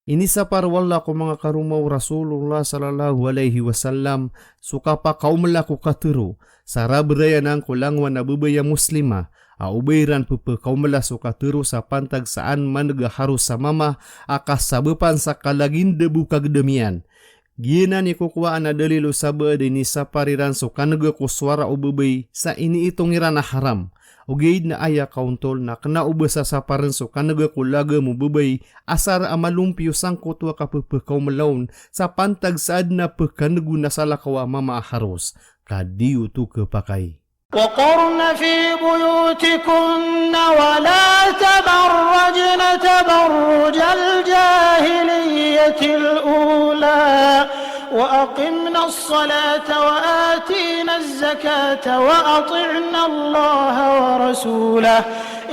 Inisapar o Allah ko manga karoma o Rasulullah sallallahu alaihi wasallam so kapakaomla ko katharo, sa rabraya nan ko langowan a babay a Muslima, a o ba iran pphakaomla so katharo sa pantag sa an man'g a haros a mama, a kasabapan sa kalagin'd bo kagdam iyan. Giyanan i kokowaan a dalil o sabaad a inisapar iran so kan'g ko sowara o babay sa iniitong iran a haram. Ogaid na aya kaontol na kna o ba sasaparn so kan'g ko lagam o babay, asar a malompiyo sangkoto a kapphakaomla on sa pantag sa adn a pkan'g on a salakaw a mama a haros, ka di oto khapakay. وقرن في بيوتكن ولا تبرجن تبرج الجاهلية الأولى وأقمن الصلاة وآتين الزكاة وأطعن الله ورسوله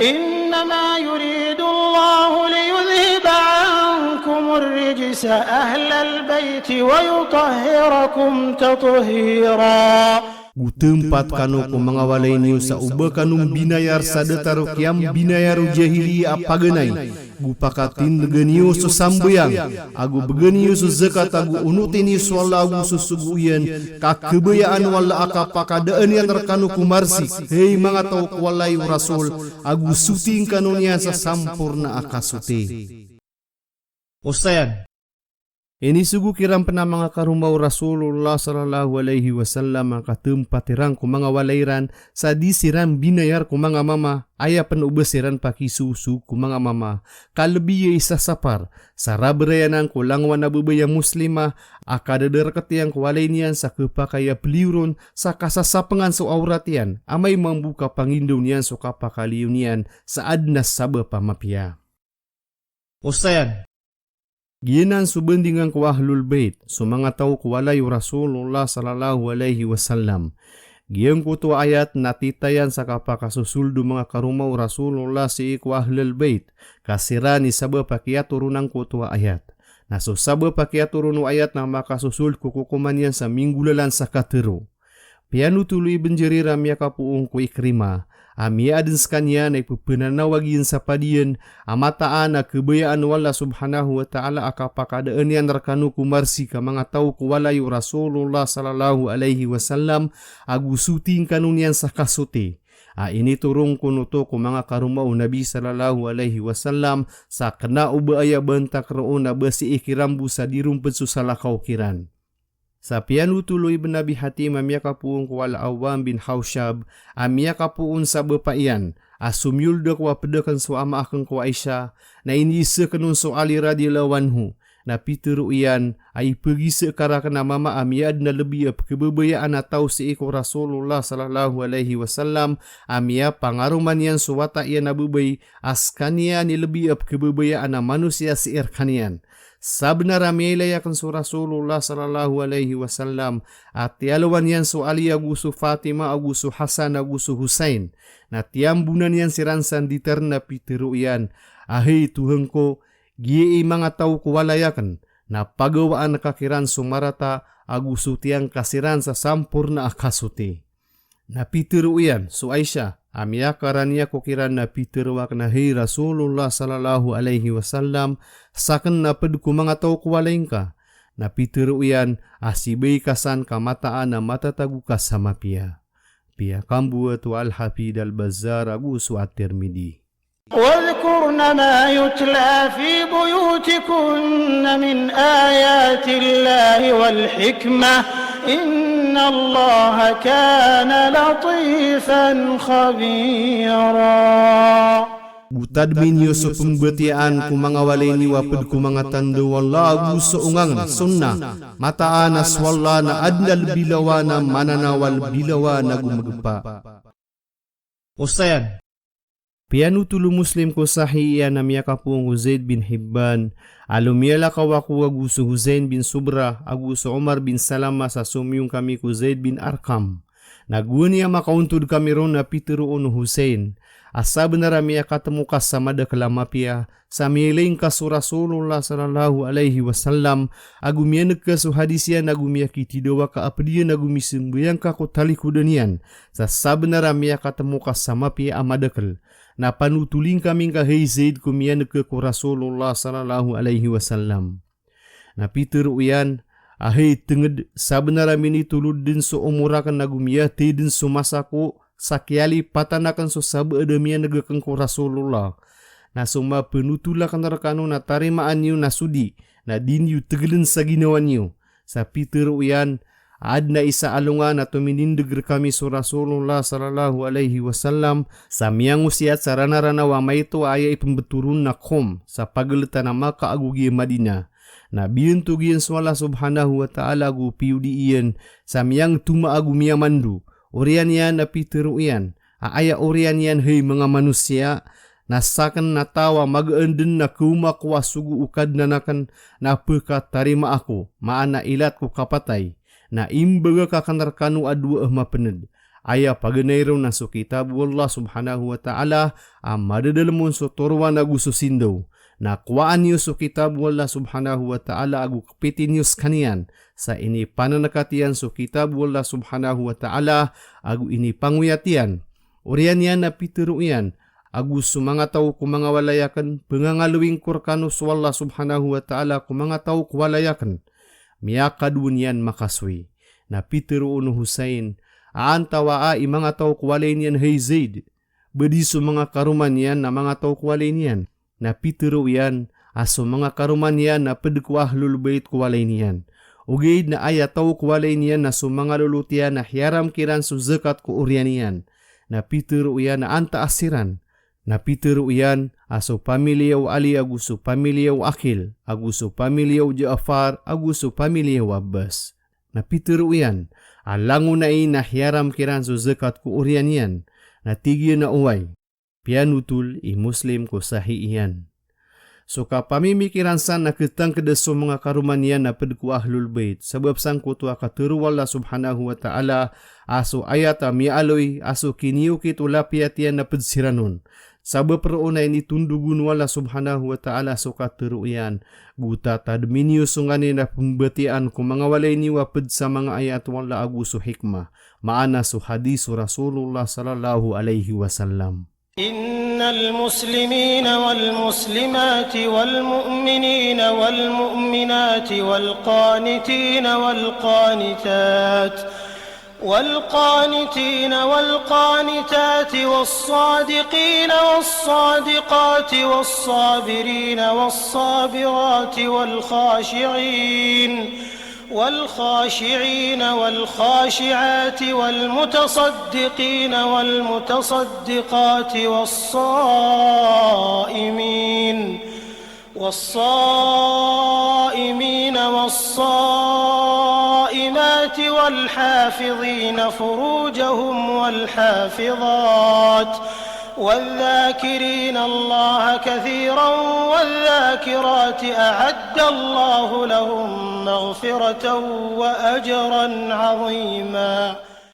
إنما يريد الله ليذهب عنكم الرجس أهل البيت ويطهركم تطهيرا. Go tmpat kano ko manga walay niyo sa o ba kano mbinayar sa datar o kiyambinayar o jahiliya a paganay, go pakatindgn iyo so sambayang, ago bgan iyo so zakat, ago onotin iyo so Allah ago so sogo iyan, ka khabayaan o Allah a kapakadaan iyan rkano ko marsik, hay manga taw ko walay o Rasul, ago sotiin kano niyan sa samporna a kasoti. Osayan. Inisogo kiran pn a manga karoma o Rasulullah sallallahu alaihi wasallam a katmpat iran ko manga walay ran sa di siran binayar ko manga mama, aya pn o ba siran pakisosogo ko manga mama, ka lbi a isasapar sa rabraya nan ko langowan a babay a Muslima a kadadarkt iyan ko walay niyan sa khapakay a pliyo ron sa kasasapngan so awrat iyan, amay mambo ka pangindaw niyan so kapakaliyo niyan sa adn a sabap a mapiya. Osayan. Giyanan so bandingan ko Ahlul Bait, so manga taw ko walay o Rasulullah sallallahu alaihi wasallam. Giyangkoto a ayat na titayan sa kapakasosold o manga karoma o Rasulullah sii ko Ahlul Bait, ka siran i sabap a kiyatoron angkoto a ayat. Na so sabap a kiyatoron o ayat na makasosold ko kokoman iyan sa minggolalan sa katharo. Piyanotol o Ibn Jarir a miyakapoon ko Ikrimah a miyaadn skaniyan a ipphanawagiyan sa padiyan a mataan a khabayaan o Allah subhanahu wa ta'ala a kapakadaan iyan rkano ko marsik a manga taw ko walay o Rasulullah sallallahu alaihi wasallam, ago sotiin kano niyan sa kasoti. A initoron kon oto ko manga karoma o Nabi sallallahu alaihi wasallam sa kna o ba aya bantak roo na ba sii kiran bo sa di ron pd so salakaw kiran. Sa piyanotol o Ibn Abi Hatim a miyakapoon ko Al-Awwam bin Hawshab a miyakapoon sa bapa iyan a somiyold ako a pd akn so ama akn ko Aisha, na iniiza akn on so Ali radiyallahu anhu, na pitharo iyan a ipagisa ka rakn a mama a miyaadn a lbi a pkhababayaan a taw sii ko Rasulullah sallallahu alaihi wasallam a miyapangaroma niyan so wata iyan a babay a skaniyan i lbi a pkhababayaan a manosiya sii rkaniyan. Sabnar a miyailay akn so Rasulullah sallallahu alaihi wasallam a tiyalowan iyan so Ali ago so Fatima ago so Hasan ago so Husain, na tiyambonan iyan siran san dithar na pitharo iyan a, "Hay Tohan ko, giyai manga taw ko walay akn na pagawaan ka kiran so marata ago sotiyan ka siran sa samporna a kasoti." Na pitharo iyan so Aisha a miyakarani ako kiran na pitharo akn a, "Hay Rasulullah sallallahu alaihi wasallam, sakn na pd ko manga taw ko walay ngka?" Na pitharo iyan a, "Sii baya ka san ka mataan a matatago ka sa mapiya." Piyakamboat o Al-Hafidh Al-Bazzar ago so At-Tirmidhi. واذكرن ما يتلى في بيوتكن من آيات الله والحكمة إن الله كان لطيفا خبيرا. Go tadmi niyo so pmbatiyaa ko manga walay niyo a pd ko manga tanda o Allah ago so ongangn, sunnah, mataan a so Allah na adn a lbi lawan a mananawal, lbi lawan ago magpa. Osayan. Piyanothol o Muslim ko sahih iyan a miyakapoon ko Zaid bin Hibban a lomiyalakaw ako ago so Huzain bin Subrah ago so Umar bin Salamah sa somiyong kami ko Zaid bin Arqam. Na gowani a makaontod kami ron na pitharo o Huzain a sabnar a miyakatmo ka sa madakel a mapiya sa miyailay ngka so Rasulullah sallallahu alaihi wasallam ago miyaneg ka so hadis iyan ago miyakithidawa ka a ped iyan ago misambayang ka ko talikodan iyan sa sabnar a miyakatmo ka sa mapiya a madakel. Na panotholi ngkami ngka hay Zaid ko miyaneg ka ko Rasulullah sallallahu alaihi wasallam. Na pitharo iyan a hay tenged, sabnar a minitolod den so omor aken ago miyathay den so masa ko sa kiyalipatan aken so sabaad a miyaneg aken ko Rasulullah. Na so mapenotol aken rekano na tarimaan iyo na so di, na di niyo tegelen sa ginawa niyo. Sa pitharo iyan a aden a isa a alongan a tominindeg rekami so Rasulullah sallallahu alaihi wasallam sa miyangosiyat sa Ranaranaw a maito a aya ipembetoron na Qum sa pageletan a Makkah ago giya Madinah. Na biyantog iyan so Allah subhanahu wa ta'ala ago piyodi iyan sa miyangtoma ago miyamando. Oriyan iyan na pitharo iyan a aya oriyan iyan hay manga manosiya, na saken na taw a magaan den na kaoma ko a sogo o Kadnan aken na pekatarimaa ko, maana ilat ko kapatay. Na imbagak aken rekano a dowa a mapened. Aya paganay ron na so kitab o Allah subhanahu wa ta'ala a madadalem on so toroan ago so sindaw. Na kowaan iyo so kitab o Allah subhanahu wa ta'ala ago kepiti niyo sekaniyan sa inipanengkat iyan so kitab o Allah subhanahu wa ta'ala ago inipangoyat iyan. Oriyan iyan na pitharo iyan, ago so manga taw ko manga walay aken, pengangalowing ko rekano so Allah subhanahu wa ta'ala ko manga taw ko walay aken. Miyakadowa niyan makasoy. Na pitharo o Huzain a antawa i manga taw ko walay niyan hay Zaid. Ba di so manga karoma niyan na manga taw ko walay niyan. Na pitharo iyan a so manga karoma niyan na ped ko ahlul bayt ko walay niyan. Ogaid na aya taw ko walay niyan na so manga lolot iyan a hiyaram kiran so zakat ko oriyan iyan. Na pitharo iyan a antaa siran. Na pitharo iyan a so pamilya o Ali ago so pamilya o Aqil, ago so pamilya o Ja'far, ago so pamilya o Abbas. Na pitharo iyan a langon ai na hiyaram kiran so zakat ko oriyan iyan. Na tig iyan a oway. Piyanothol i Muslim ko sahih iyan. So kapamimikiran san na ketangkeda so manga karoma niyan na ped ko ahlul bayt, sabap sangkoto a katharo o Allah subhanahu wa ta'ala a so ayat a miyaaloy a so kiniyokit o lapiyat iyan na ped siran on. Sabap roo na initondog on o Allah subhanahu wa ta'ala so katharo iyan, go tatademi niyo so nganin a pembatiyaan ko manga walay niyo a ped sa manga ayat o Allah ago so hikmah. Maana so hadis o Rasulullah sallallahu alaihi wasallam. إن المسلمين والمسلمات والمؤمنين والمؤمنات والقانتين والقانتات والقانتين والقانتات والصادقين والصادقات والصابرين والصابرات والخاشعين والخاشعين والخاشعات والمتصدقين والمتصدقات والصائمين والصائمين والصائمات والحافظين فروجهم والحافظات والذاكرين الله كثيرا والذاكرات أعد الله لهم مغفرة وأجرا عظيما.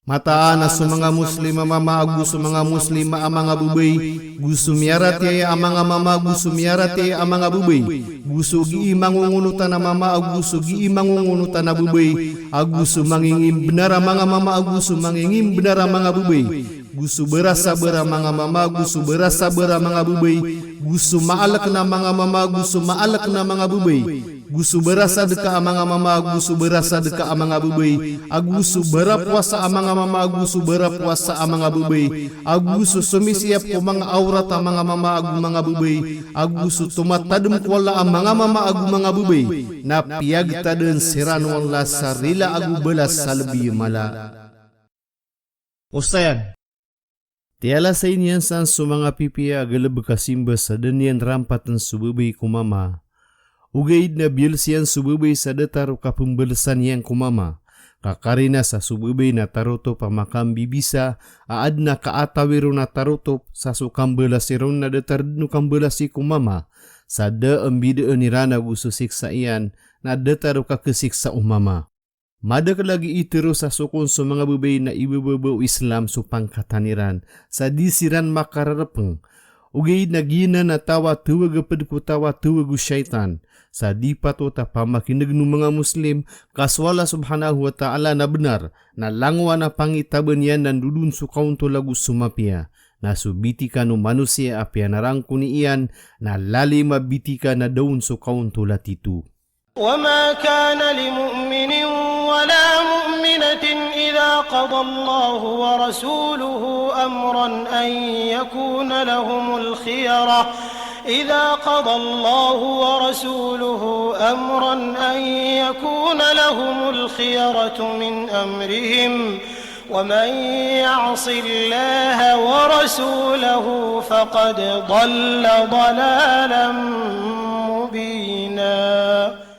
Mataan a so manga Muslim a mama ago so manga Muslima a manga bebay, go so miyaratiyaya a manga mama ago so miyaratiyaya a manga bebay, go so gii mangongonotan a mama ago so gii mangongonotan a bebay, ago so mangingimbenar a manga mama ago so mangingimbenar a manga bebay, go so barasabar a manga mama ago so barasabar a manga bebay, go so maaleken a manga mama ago so maaleken a manga bebay, go so barasadka a manga mama ago so barasadka a manga bebay, ago so barapowasa a manga mama ago so barapowasa a manga bebay, ago so somisiyap ko manga awrat a manga mama ago manga bebay, ago so tomatadem ko Allah a manga mama ago manga bebay, na piyagtadan siran o Allah sa rila ago balas sa lebi a mala. Osayan. Tiyalasay niyan san so manga pipiya a galebek a simba sa da niyan rampaten so bebay ko mama. Ogaid na biyales iyan so bebay sa datar o kapembalesan iyan ko mama. Ka karina sa so babay na tarotop a makambibisa a adn a kaatawi ron a tarotop, sa so kambalasi ron na datar dn o kambalasi ko mama. Sa da a mbidaan iran ago so siksa iyan, na datar o kakhasiksa o mama. Madakl a gii tharoa sa so kon so manga babay na ibababa o Islam so pangkatan iran, sa di siran makararapeng. Ogaid na giyanan a taw a tawag a pd ko taw a tawag o shaytan. Sa di patot a pamakinegn o manga Muslim, ka so Allah subhanahu wa ta'ala na bnar, na langowan a pangitaban iyan na ndodon so kaontol ago so mapiya. Na so bitikan o manosiya a piyanarangkoni iyan, na lalim a bitikan a da on so kaontol a tito. وما كان لمؤمن ولا مؤمنة إذا قضى الله ورسوله أمرا أن يكون لهم الخيرة، إذا قضى الله ورسوله أمرا أن يكون لهم الخيرة من أمرهم، ومن يعص الله ورسوله فقد ضل ضلالا مبينا.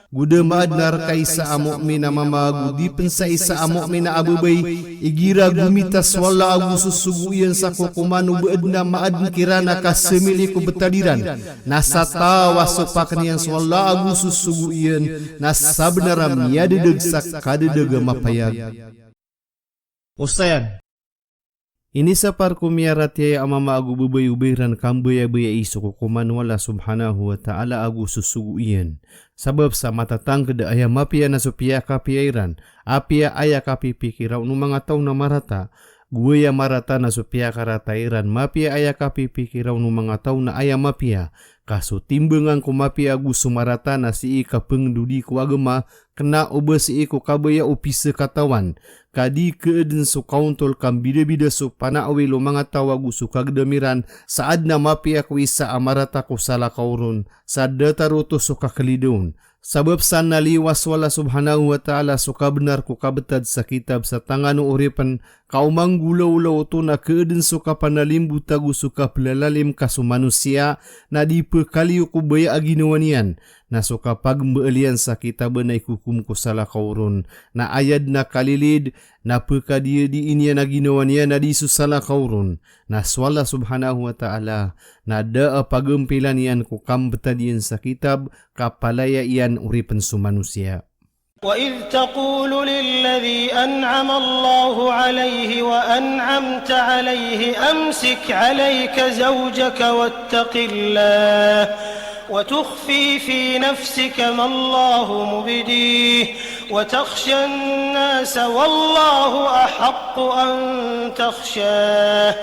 Go da maadn a rka i isa a mu'min a mama ago di pn sa isa a mu'min a babay, igira gomita so Allah ago so sogo iyan sa kokoman o ba adn a maadn kiran a kasamili ko btad iran, na sa taw a sopakn iyan so Allah ago so sogo iyan, na sabnar a miyadadag sa kadadag a mapayag. Osayan. Inisapar ko miyaratiyaya a mama ago babay o ba iran kambayabayai so kokoman o Allah subhanahu wa ta'ala ago so sogo iyan. Sabap sa matatangkd a aya mapiya na so piyakapiya iran, apiya aya kapipikira on o manga taw na marata. Go aya marata na so piyakarata iran, mapiya aya kapipikira on o manga taw na aya mapiya. Ka so timbangan ko mapiya ago so marata na sii kapngdodi ko agama, kna o ba sii ko kabaya o pisakatawan. Ka di kaadn so kaontol kambidabida so panawil o manga taw ago so kagdam iran, sa adn a mapiya ko isa a marata ko salakaw ron, sa datar oto so kakhlida on. Sabap sa na liwas o Allah subhanahu wa ta'ala so kabnar ko kabtad sa kitab sa tangan o oripn, ka o manggolawla oto na kaadn so kapanalimbot ago so kaplalalim ka so manosiya, na di pkaliyo ko baya a ginawa niyan, na so kapagmbaal iyan sa kitab na ikokom ko salakaw ron, na aya dn a kalilid, na pkadiyadii niyan a ginawa niyan a di so salakaw ron, na so Allah subhanahu wa ta'ala, na da a pagampilan iyan ko kambtad iyan sa kitab, ka palaya iyan oripn so manosiya. وإذ تقول للذي أنعم الله عليه وأنعمت عليه أمسك عليك زوجك واتق الله وتخفي في نفسك ما الله مبديه وتخشى الناس والله أحق أن تخشاه،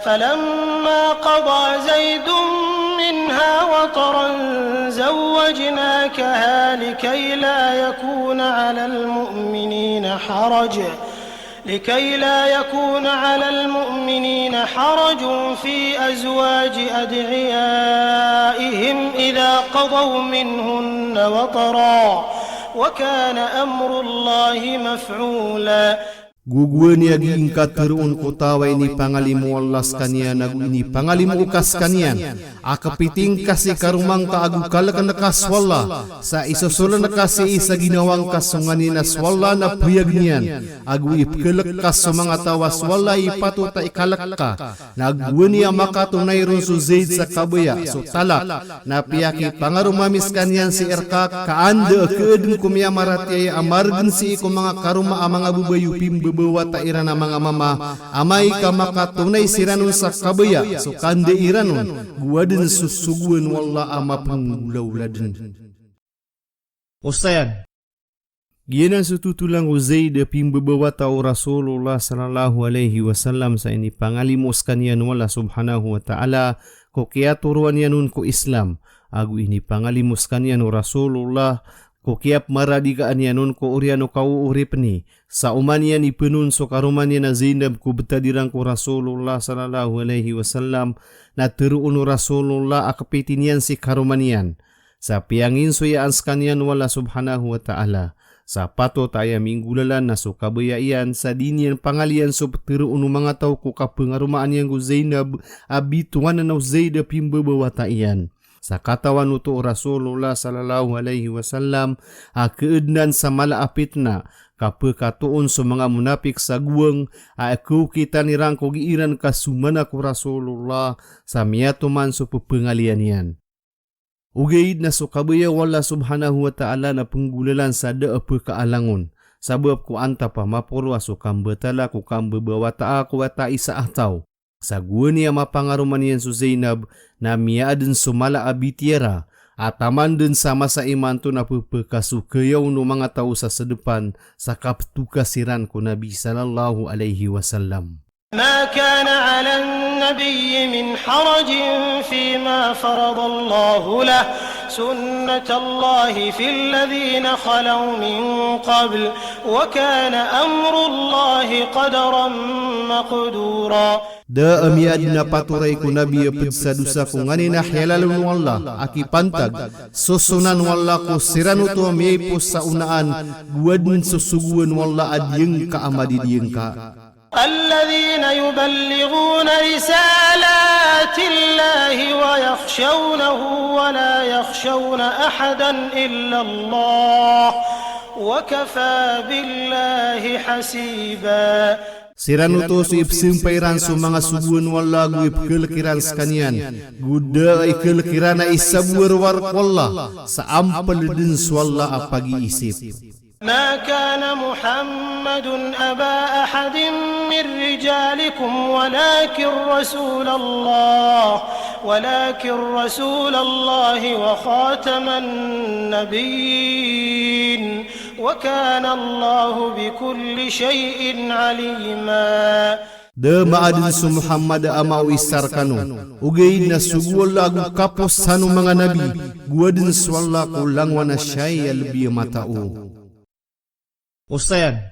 فلما قضى زيد منها وطرا زوجناكها لكي لا يكون على المؤمنين حرج، لكي لا يكون على المؤمنين حرج في أزواج أدعيائهم إذا قضوا منهن وطرا، وكان أمر الله مفعولا. Gogowani a gii ngka tharoon ko taw a inipangalimo o Allah skaniyan ago inipangalimo ka skaniyan, a kapiting ka si karoma ngka ago kalkn ka so Allah, sa isosolan ka sii sa ginawa ngka so nganin a so Allah na payag iyan, ago ipkalk ka so manga taw a so Allah i patot a ikalk ka. Na gowani a makatonay ron so Zaid sa kabaya, so talak, na piyakipangaroma mi skaniyan sii rka, ka an da a kaadn ko miyamaratiyaya a margn sii ko manga karoma a manga babay o pimbabawata iran a manga mama, amay ka makatonay siran on sa kabaya, so kanda iran on, go adn so sogoan o Allah a mapnggolawla dn. Osayan. Giyanan so totolan ko Zaid a pimbabawata o Rasulullah sallallahu alaihi wasallam sa inipangalimo skaniyan o Allah subhanahu wa ta'ala ko kiyatoroan iyan on ko Islam, ago inipangalimo skaniyan o Rasulullah ko kiyapmaradikaan iyan on ko oriyan o kaooripni. Sa oman iyan ipnon so karoma niyan a Zainab ko btad iran ko Rasulullah sallallahu alaihi wasallam, na tharoon o Rasulullah a kpiti niyan si karoma niyan. Sa piyanginsoyaan skaniyan o Allah subhanahu wa ta'ala. Sa patot a aya minggolalan na so kabaya iyan, sa di niyan pangalian so ptharoon o manga taw ko kapangaromaan iyan ko Zainab a bitowan anan o Zaid a pimbabawata iyan. Sa katawan oto o Rasulullah sallallahu alaihi wasallam a keednan sa mala a pitna, ka pekatoon so manga monapik sa gowang a ekeukitan iran ko gii ran ka somana ko Rasulullah sa miyatoman so pepengalian iyan. Ogaid na so kabaya o Allah subhanahu wa ta'ala na penggolalan sa da a pekaalang on. Sabap ko antap a maporo a so kambatala ko kambebawataa ko wata isa a taw. Sa gowani a mapangaroman iyan so Zainab, na miyaaden so mala a bitiyara, a taman den sa masa imanto na pepekasokayaw o manga taw sa sedepan, sa kapetoka siran ko Nabi sallallahu alaihi wasallam. ما كان على النبي من حرج فيما فرض الله له، سنة الله في الذين خلوا من قبل، وكان أمر الله قدرا مقدورا. Da a miyaden a patoray ko Nabi a ped sa dosa ko nganin a hiyalalen o Allah a kipantag, sosonan o Allah ko siran oto a miyaipos sa onaan, go aden so sogoan o Allah a diyengka a madidiyengka. الذين يبلغون رسالات الله ويخشونه ولا يخشون أحدا إلا الله وكفى بالله حسيبا. Siran oto so ipesempay iran so manga sogoan o Allah go ipekelek iran sekaniyan, go da a ikelek iran a isabowarwar ko Allah, sa ampel den so Allah a pagiisip. ما كان محمد أبا أحد من رجالكم ولكن رسول الله، ولكن رسول الله وخاتم النبيين، وكان الله بكل شيء عليما. Da maaden so Muhammad a ama o isa rekano, ogaid na sogo o Allah ago kaposan o manga nabi, go aden so Allah ko langowan a siyai a lebi a matao. Osayan.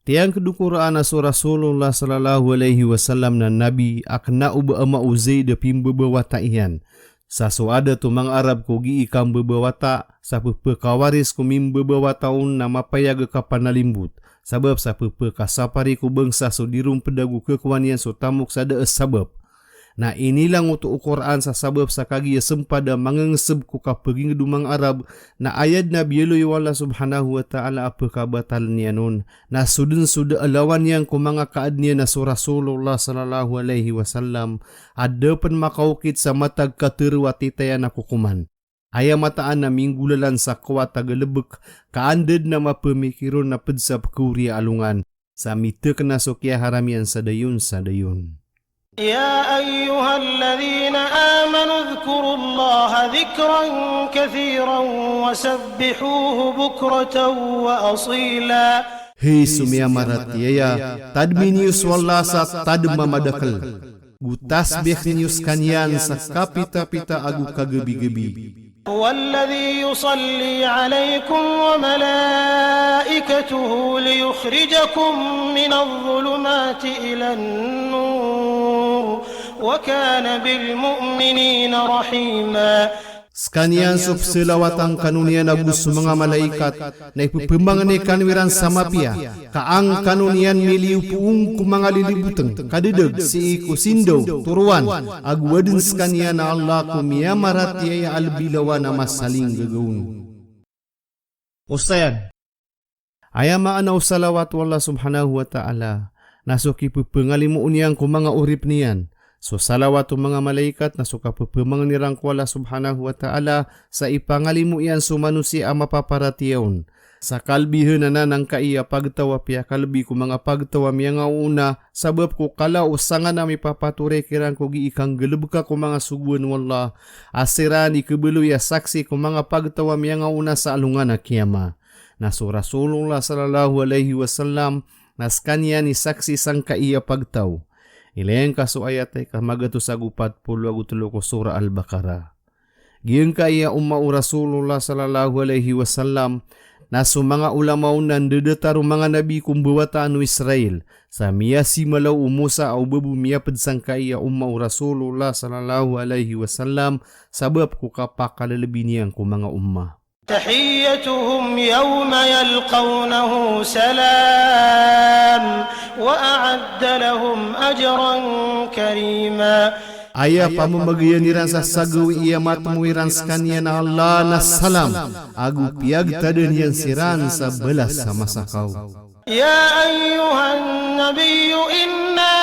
Tiyangked o Qur'an a so Rasulullah sallallahu alaihi wasallam na nabi a kena o ba ama o Zaid a pimbabawata iyan. Sa so adat o manga Arab ko gii kambabawata, sa pepekawaris ko mimbabawata on na mapayag a kapanalimbot. Sabap sa pepekasapari ko bangsa so di ron ped ago kekowa niyan so tamok sa da a sabap. Na inilang oto o Qur'an sa sabap sa kagiya sempad a mangengeseb ko kapeginged o manga Arab, na aya den a biyaloy o Allah subhanahu wa ta'ala a pekabatalen iyan on, na so den so da a lawan iyan ko manga kaaden iyan a so Rasulullah sallallahu alaihi wasallam, a da pen makaokit sa matag katharo a titayan a kokoman. Aya mataan a minggolalan sa kowat a galebek, ka anda den a mapemikir on na ped sa pekeoriya a alongan, sa mitekena so kiyaharam iyan sa dayon sa dayon. يا أيها الذين آمنوا اذكروا الله ذكرا كثيرا وسبحوه بكرة وأصيلا. Hay so miyamaratiyaya, tadmi niyo so Allah sa tadem a madakel. Go tasbih niyo sekaniyan sa kapitapita ago kagebigebi. هو الذي يصلي عليكم وملائكته ليخرجكم من الظلمات إلى النور وكان بالمؤمنين رحيما. Sekaniyan so peselawatan kano niyan ago so manga malaikat, na ipepemangni kano iran sa mapiya, ka an kano niyan miliyo poon ko manga liliboteng, kadedeg, sii ko sindaw, torowan, ago aden sekaniyan a Allah ko miyamaratiyaya a lebi lawan a masalinggagaw on. Osayan. Aya maana o salawat o Allah subhanahu wa ta'ala, na so kipepengalimoon iyan ko manga oripen iyan. So salawat o manga malaikat na so kapepemangni ran ko Allah subhanahu wa ta'ala, sa ipangalimo iyan so manosiya a mapaparatiyaya on. Sa kalbihan anan angkai a pagtaw a piyakalebi ko manga pagtaw a miyangaoona, sabap ko kala o sangana a mipapatoray kiran ko gii kanggalebeka ko manga sogoan o Allah, a siran i kebaloy a saksi ko manga pagtaw a miyangaoona sa alongan a kiyama. Na so Rasulullah sallallahu alaihi wasallam, na sekaniyan i saksi sangkai a pagtaw. Ilay angka so ayat a ika magatos ago pat polo ago telo ko Surah Al-Baqarah. Giyangkai a umma o Rasulullah sallallahu alaihi wasallam, na so manga ulama on na ndadatar o manga nabi ko mbawataan o Israel, sa miyasimalaw o Musa a o babo miyaped sangkai a umma o Rasulullah sallallahu alaihi wasallam, sabap ko kapakalelebi niyan ko manga umma. تحيتهم يوم يلقونه سلام وأعد لهم أجرا كريما. Aya pamamagayan iran sa sagawii a matmo iran skaniyan a Allah na salam, ago piyagtadn iyan siran sa balas a masakaw. يا أيها النبي إنا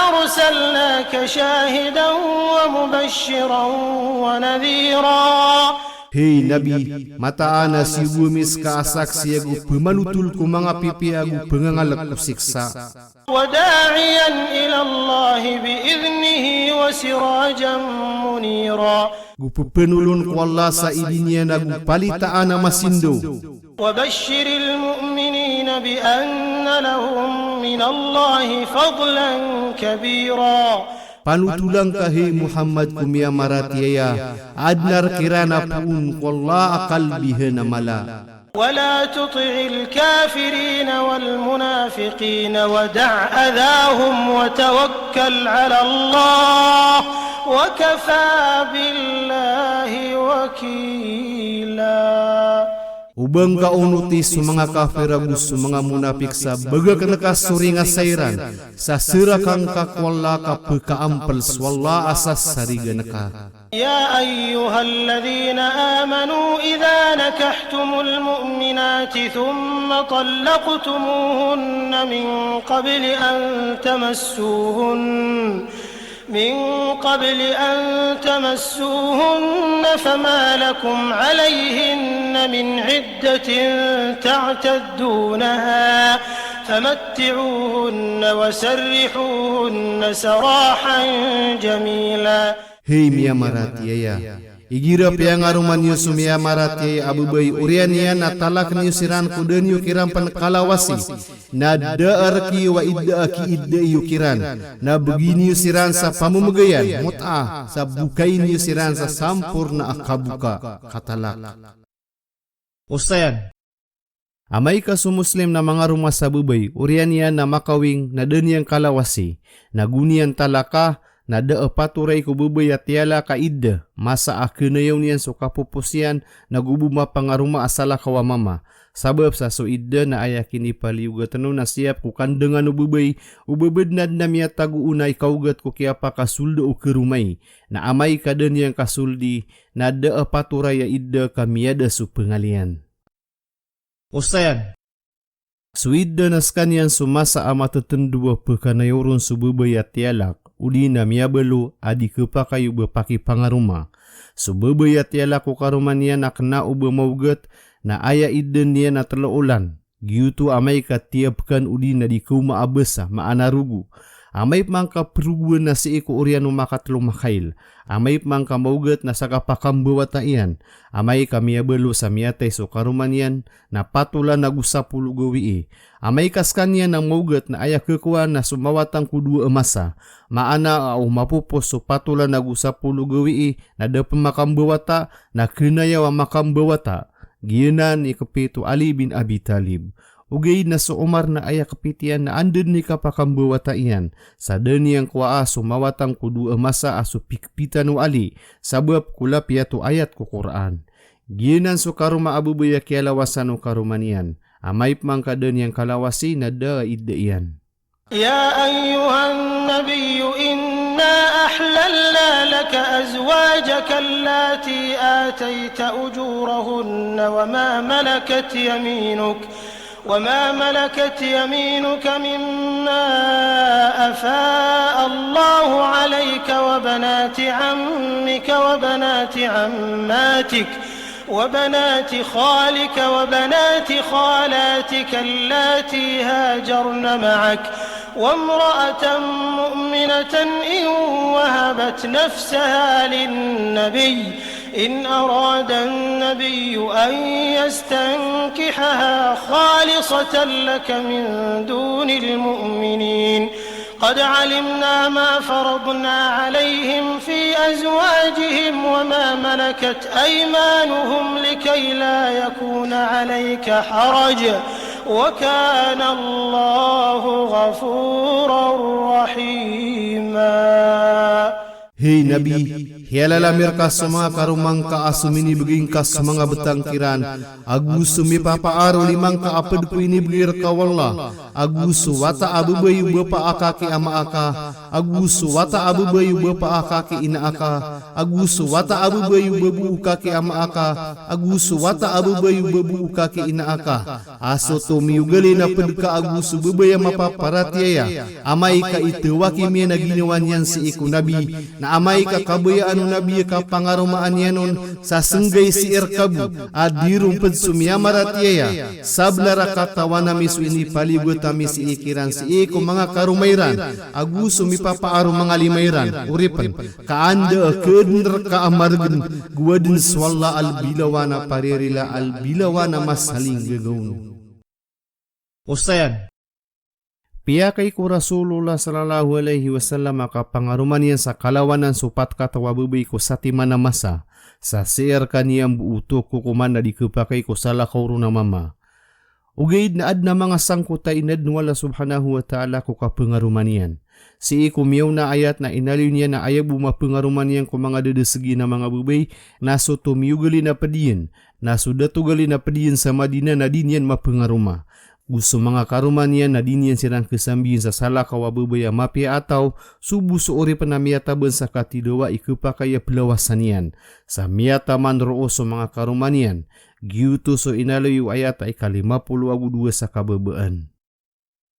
أرسلناك شاهدا ومبشرا ونذيرا. Hey Nabi, mataan a siyogo ami ska a saksi ago pmalotol ko manga pipiya ago pngangalk ko siksa. وداعيا إلى الله بإذنه وسراجا منيرا. Go pphanolon ko Allah sa idin iyan ago palitaan a masindaw. وبشر المؤمنين بأن لهم من الله فضلا كبيرا. Panotola ngka, hey Muhammad, ko miyamaratiyaya a adn a rk iran a poon ko Allah a kalbihan a mala. ولا تطع الكافرين والمنافقين ودع أذاهم وتوكل على الله وكفى بالله وكيلا. Oba ngka onoti so manga kafir ago so manga monapik sa bagakn ka so ringasa iran, sa srkang ka ko Allah ka pkaampl so Allah a sasarigan ka. يا أيها الذين آمنوا إذا نكحتم المؤمنات ثم طلقتموهن من قبل أن تمسوهن، من قبل أن تمسوهن فما لكم عليهن من عدة تعتدونها فمتعوهن وسرحوهن سراحا جميلا. Hey miyamaratiyaya, igira piyangaroma niyo so miyamaratiyaya a babay, oriyan iyan na talak niyo siran ko da niyo kiran pn kalawasi, na da a rk iyo a idda a kiidda iyo kiran, na bgi niyo siran sa pamamagayan, mut'ah, sa bokay niyo siran sa samporna a kaboka, katalak. Osayan. Amay ka so Muslim na mangaroma sa babay, oriyan iyan na makawing na da niyan kalawasi, na go niyan talaka, na da a patoray ko babay a tiyalak a idda, masa a knayaw niyan so kapopos iyan, na go bo mapangaroma a salakaw a mama. Sabap sa so idda na aya kinipaliyogatn on na siyap ko kandangan o babay, o babad na adn a miyatago on a ikaogat ko kiyapakasolda o karoma i, na amay ka da niyan kasoldi, na da a patoray a idda ka miyada so pngal iyan. Osayan. So idda na skaniyan so masa a matatndo a pkanayaw ron so babay a tiyalak, odi na miyabalo a di khapakay o ba pakipangaroma. So babay a tiyalak ko karoma niyan a kna o ba maogat, na aya idda niyan na tlo olan. Giyoto amay ka tiyapkan odi na di kaoma a basa, maana rogo. Amay pman ka progoan na sii ko oriyan o makatlo makail. Amay pman ka maogat na sa kapakambawata iyan. Amay ka miyabalo sa miyatay so karoma niyan, na patolan ago sapolo gawii. Amay ka skaniyan na maogat na aya khakowaan na so mawatan ko dowa a masa. Maana a o mapopos so patolan ago sapolo gawii, na da pn makambawata, na knayaw a makambawata. Giyanan i kpit o Ali bin Abi Talib. Ogaid na so Omar na aya kpit iyan na anda dn i kapakambawata iyan, sa da niyan kowaa so mawatan ko dowa a masa a so pikpitan o Ali, sabap ko lapiyat o ayat ko Qur'an. Giyanan so karoma a babay a kiyalawasan o karoma niyan, amay pman ka da niyan kalawasi na da a idda iyan. يا أيها النبي إنا أحللنا لك أزواجك اللاتي آتيت أجورهن وما ملكت يمينك، وما ملكت يمينك مما أفاء الله عليك وبنات عمك وبنات عماتك وبنات خالك وبنات خالاتك اللاتي هاجرن معك وامرأة مؤمنة إن وهبت نفسها للنبي، إن أراد النبي أن يستنكحها خالصة لك من دون المؤمنين. قد علمنا ما فرضنا عليهم في أزواجهم وما ملكت أيمانهم لكي لا يكون عليك حرج، وكان الله غفورا رحيما. Hey Nabi, Iyalala mi rka so manga karoma ngka a so minibgay ngka so manga btang kiran, ago so mipapaaroli mangka a pd ko inibgay rka o Allah, ago so wata a babay o bapa aka ki ama aka, ago so wata a babay o bapa aka ki ina aka, ago so wata a babay o babo aka ki ama aka, ago so wata a babay o babo aka ki ina aka. A so tomiyogalin a pd ka ago so babay a mapaparatiyaya, amay ka itawaki miyan a ginawa niyan sii ko Nabi, na amay ka kabayaan o Nabi a kapangaromaan iyan on, sa senggay sii rka bo a di ron pd so miyamaratiyaya. Sabnar a katawan ami so inipaliyogat ami sii kiran sii ko manga karoma iran, ago so mipapaaro manga lima iran, oripn, ka anda a kdn rka a margn, go adn so Allah a lbilawan a paririla, a lbilawan a masalinggagaw. Osayan. Piyakay ko Rasulullah sallallahu alaihi wasallam a kapangaroma niyan sa kalawanan so pat kataw a babay ko satiman a masa, sa sii rkaniyan bo oto ko kokoman a di khapakay ko salakaw ron a mama. Ogaid na adn a manga sangkot a inadn o Allah subhanahu wa ta'ala ko kapangaroma niyan. Sii ko miyaona a ayat na inaloy niyan a aya bo mapangaroma niyan ko manga dadasgn a manga babay, na so tomiyogalin a pd iyan, na so datogalin a pd iyan sa Madinah na di niyan mapangaroma. Go so manga karoma niyan na di niyan siran khasambiin sa salakaw a babay a mapiya a taw, so bo so oripn a miyataban sa katidawa i khapakay a plawasan iyan. Sa miyataman roo so manga karoma niyan. Giyoto so inaloy o ayat a ikalima polo ago dowa sa kababaan.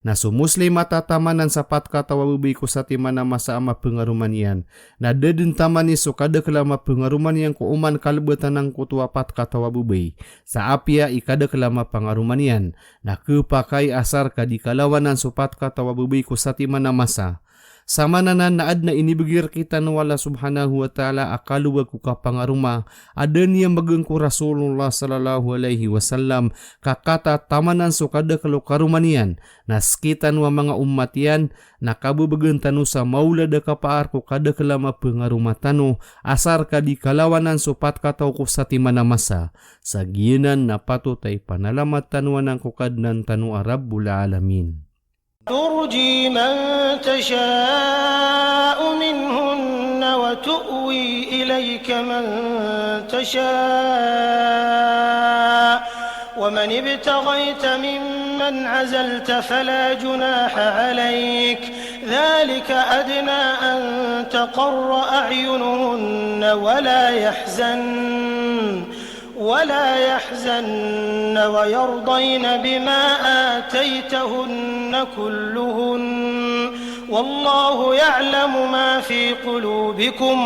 Na so Muslim a tatamanan sa pat kataw a babay ko satiman a masa a mapangaroma niyan, na da dn tamani so kadakl a mapangaroma niyan ko oman kalbatan angkoto a pat kataw a babay, sa apiya i kadakl a mapangaroma niyan, na khapakay asar ka di kalawanan so pat kataw a babay ko satiman a masa. Samananan na adn a inibgay rkitano o Allah subhanahu wa ta'ala a kalobag ko kapangaroma a da niyan bgan ko Rasulullah sallallahu alaihi wasallam, ka katatamanan so kadakl o karoma niyan, na skitano a manga ummat iyan, na kababgan tano sa maolad a kapaar ko kadakl a mapangaroma tano, asar ka di kalawanan so pat kataw ko satiman a masa. Sa giyanan na patot a ipanalamat tano anan ko Kadnan tano a Rabbul Alamin. ترجي من تشاء منهن وتؤوي إليك من تشاء ومن ابتغيت ممن عزلت فلا جناح عليك، ذلك أدنى أن تقر أعينهن ولا يحزن ولا يحزن ويرضين بما آتيتهن كلهن، والله يعلم ما في قلوبكم،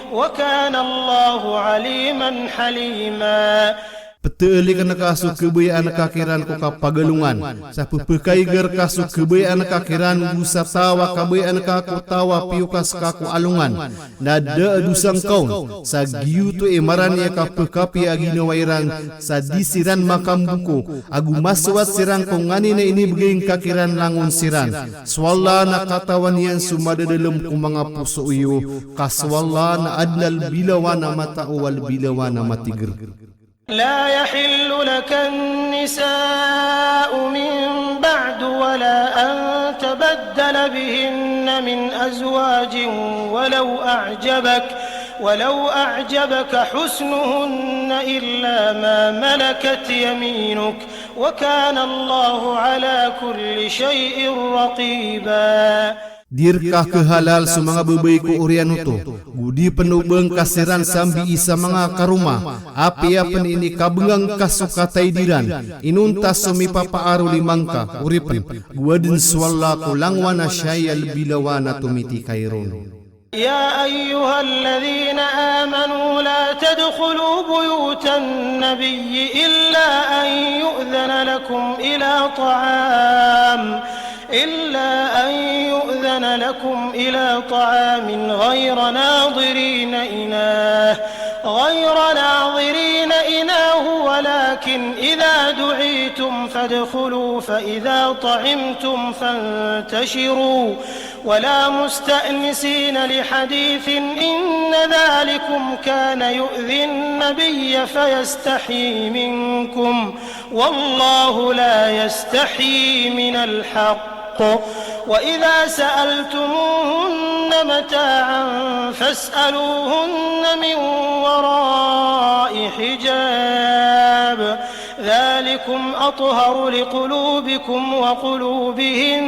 وكان الله عليما حليما. Pthalikn ka so khabayaan ka kiran ko kapagalongan, sa pphakaiga rka so khabayaan ka kiran go sa taw a kabayaan ka ko taw a piyokas ka ko alongan. Na da a dosa ngka on, sa giyoto i marani a kapkhapiya a ginawa iran, sa di siran makamboko, ago masowat siran ko nganin a inibgay ngka kiran langon siran. So Allah na katawan iyan so madadalm ko manga poso iyo, ka so Allah na adn a lbilawan a matao a lbilawan a matigr. لا يحل لك النساء من بعد ولا أن تبدل بهن من أزواج ولو أعجبك، ولو أعجبك حسنهن إلا ما ملكت يمينك، وكان الله على كل شيء رقيبا. Di rka khahalal so manga babay ko oriyan oto, go di pn o ba ngka siran sambii sa manga karoma, apiya pn inikabnga ngka so kataid iran, inonta so mipapaaroli mangka, oripn, go adn so Allah ko langowan a siyai a lbilawan a tomitikay ron. يا أيها الذين آمنوا لا تدخلوا بيوت النبي إلا أن يؤذن لكم إلى طعام، إلا أن يؤذن لكم إلى طعام غير ناظرين إناه، غير ناظرين إناه، ولكن إذا دعيتم فادخلوا، فإذا طعمتم فانتشروا، ولا مستأنسين لحديث، إن ذلكم كان يؤذي النبي فيستحيي منكم، والله لا يستحيي من الحق، وإذا سألتموهن متاعا فاسألوهن من وراء حجاب، ذلكم أطهر لقلوبكم وقلوبهن،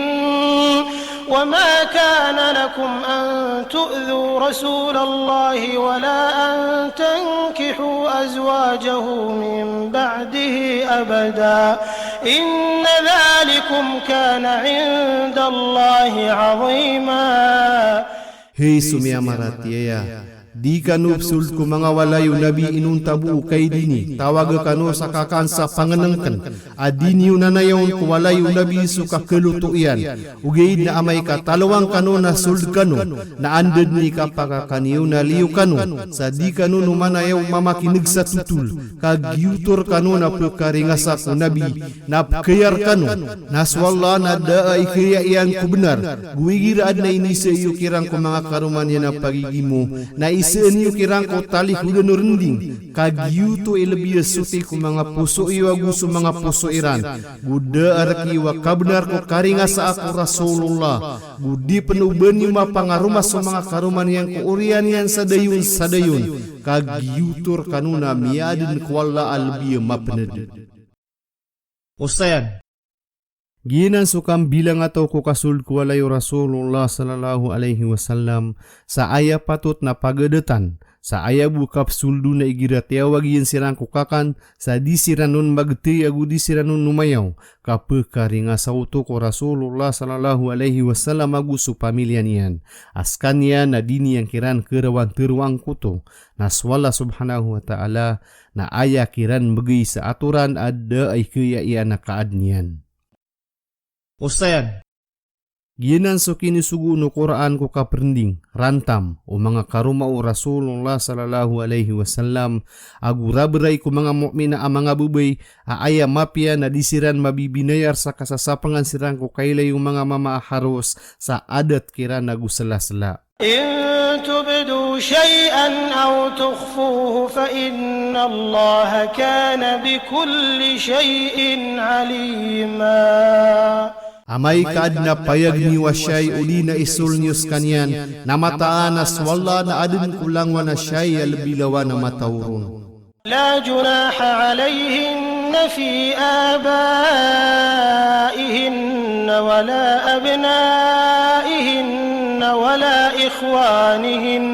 وما كان لكم أن تؤذوا رسول الله ولا أن تنكحوا أزواجه من بعده أبدا، إن ذلكم كان عند الله عظيما. Hay so miyamaratiyaya, di kano psold ko manga walay o Nabi inonta bo o kaidini, tawaga kano sa kakan sa pangnngkn a di niyo nanayawn ko walay o Nabi so kakaloto iyan. Ogaid na amay ka talowang kano na sold kano, na anda dn i kapakakan iyo na liyo kano, sa di kano no manayaw mamakin'g sa totol, ka giyoto rkano na pkaringasa ko Nabi, na pkayar kano, na so Allah na da a ikaya iyan ko bnar, go igira adn a inisa iyo kiran ko manga karoma niyan a pagigimo, na isaan iyo kiran ko talikodan o rnding, ka giyoto i lbi a soti ko manga poso iyo ago so manga poso iran, go da a rk iyo a kabnar ko karingasa ko Rasulullah, go di pn o ba niyo mapangaroma so manga karoma niyan ko oriyan iyan sa dayon sa dayon, ka giyoto rkano na miyaadn ko Allah a lbi a mapnd. Osayan. Giyanan so kambilangataw ko kasold ko walay o Rasulullah sallallahu alaihi wasallam, sa aya patot na pagadatan, sa aya bo kapsold on na igira tiyawag iyan siran ko kakan, sa di siran on magtay ago di siran on omayaw, ka pkaringasa oto ko Rasulullah sallallahu alaihi wasallam ago so pamilya niyan. A skaniyan na di niyan kiran karawan tharoang koto, na so Allah subhanahu wa ta'ala na aya kiran mbgay sa atoran a da a ikaya iyan a kaadn iyan. Osayan. Giyanan so kinisogo o Qur'an ko kaprnding, rantam, o manga karoma o Rasulullah sallallahu alaihi wasallam, ago rabray ko manga mu'mina a manga babay, a aya mapiya na di siran mabibinayar sa kasasapangan siran ko kailay o manga mama a haros, sa adat kiran ago slasla. إن تبدوا شيئا أو تخفوه فإن الله كان بكل شيء عليما. Amay ka adn a payag niyo a shay odi na isol niyo skaniyan, na mataan a so Allah na adn ko langowan a shay a lbi lawan a mataw ron. لا جناح عليهن في آبائهن ولا أبنائهن ولا إخوانهن،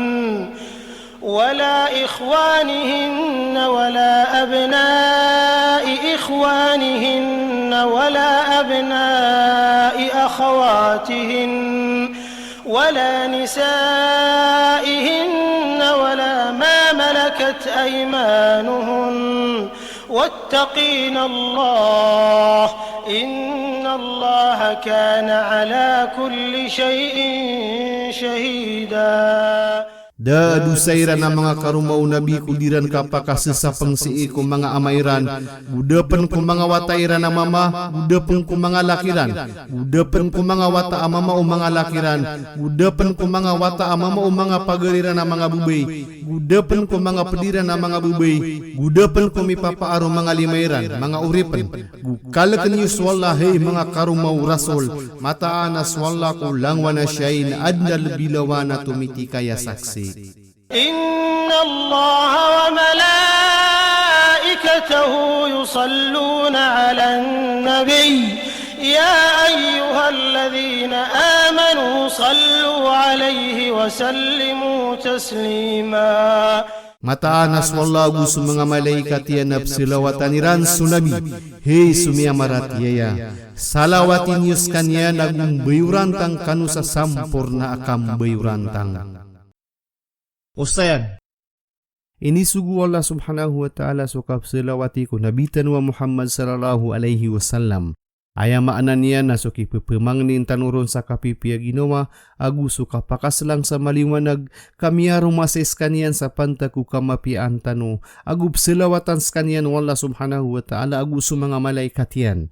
ولا إخوانهن ولا أبناء إخوانهن ولا أبناء أخواتهن ولا نسائهن ولا ما ملكت أيمانهن، واتقين الله، إن الله كان على كل شيء شهيدا. Da a dosa iran a manga karoma o Nabi ko di ran kapakasasapng sii ko manga ama iran, go da pn ko manga wata iran a mama, go da pn ko manga laki ran, go da pn ko manga wata a mama o manga laki ran, go da pn ko manga wata a mama o manga pagari ran a manga babay, go da pn ko manga pd iran a manga babay, go da pn ko mipapaar o manga lima iran, manga oripn. Go kalkn iyo so Allah, hay manga karoma o Rasul, mataan a so Allah ko langowan a shay na adn a lbi lawan a tomitikay a saksi. إن الله وملائكته يصلون على النبي، يا أيها الذين آمنوا صلوا عليه وسلموا تسليما. Mataan a so Allah ago so manga malaikat iyan na psalawatan iran so Nabi, hay so miyamaratiyaya. Salawati niyo skaniyan ago mbayorantang kano sa samporna a kambayorantang. Osayan. Inisogo o Allah subhanahu wa ta'ala so kapsalawati ko Nabi tano a Muhammad sallallahu alaihi wasallam. Aya maana niyan na so kipepemangnin tano ron sa kapipiya ginawa, ago so kapakaslang sa maliwanag, ka miyaroma sa skaniyan sa pantag ko kamapiyaan tano, ago psalawatan skaniyan o Allah subhanahu wa ta'ala ago so manga malaikat iyan.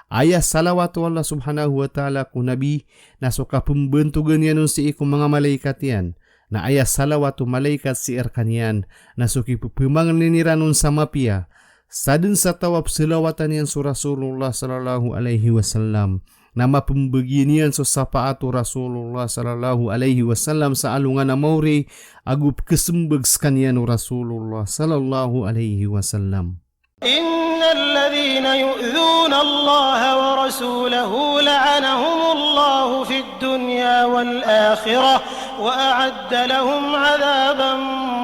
Aya salawat o Allah subhanahu wa ta'ala ko Nabi, na so kapembantogan iyan on sii ko manga malaikat iyan. Na aya salawat o malaikat sii rkaniyan, na so kipepemangnin iran on sa mapiya, sadn sa taw a psalawatan iyan so Rasulullah sallallahu alaihi wasallam. Na mapembagian iyan so sapaat o Rasulullah sallallahu alaihi wasallam sa alongan a maori, ago pekesembag sekaniyan o Rasulullah sallallahu alaihi wasallam. إن الذين يؤذون الله ورسوله لعنهم الله في الدنيا والآخرة وأعد لهم عذابا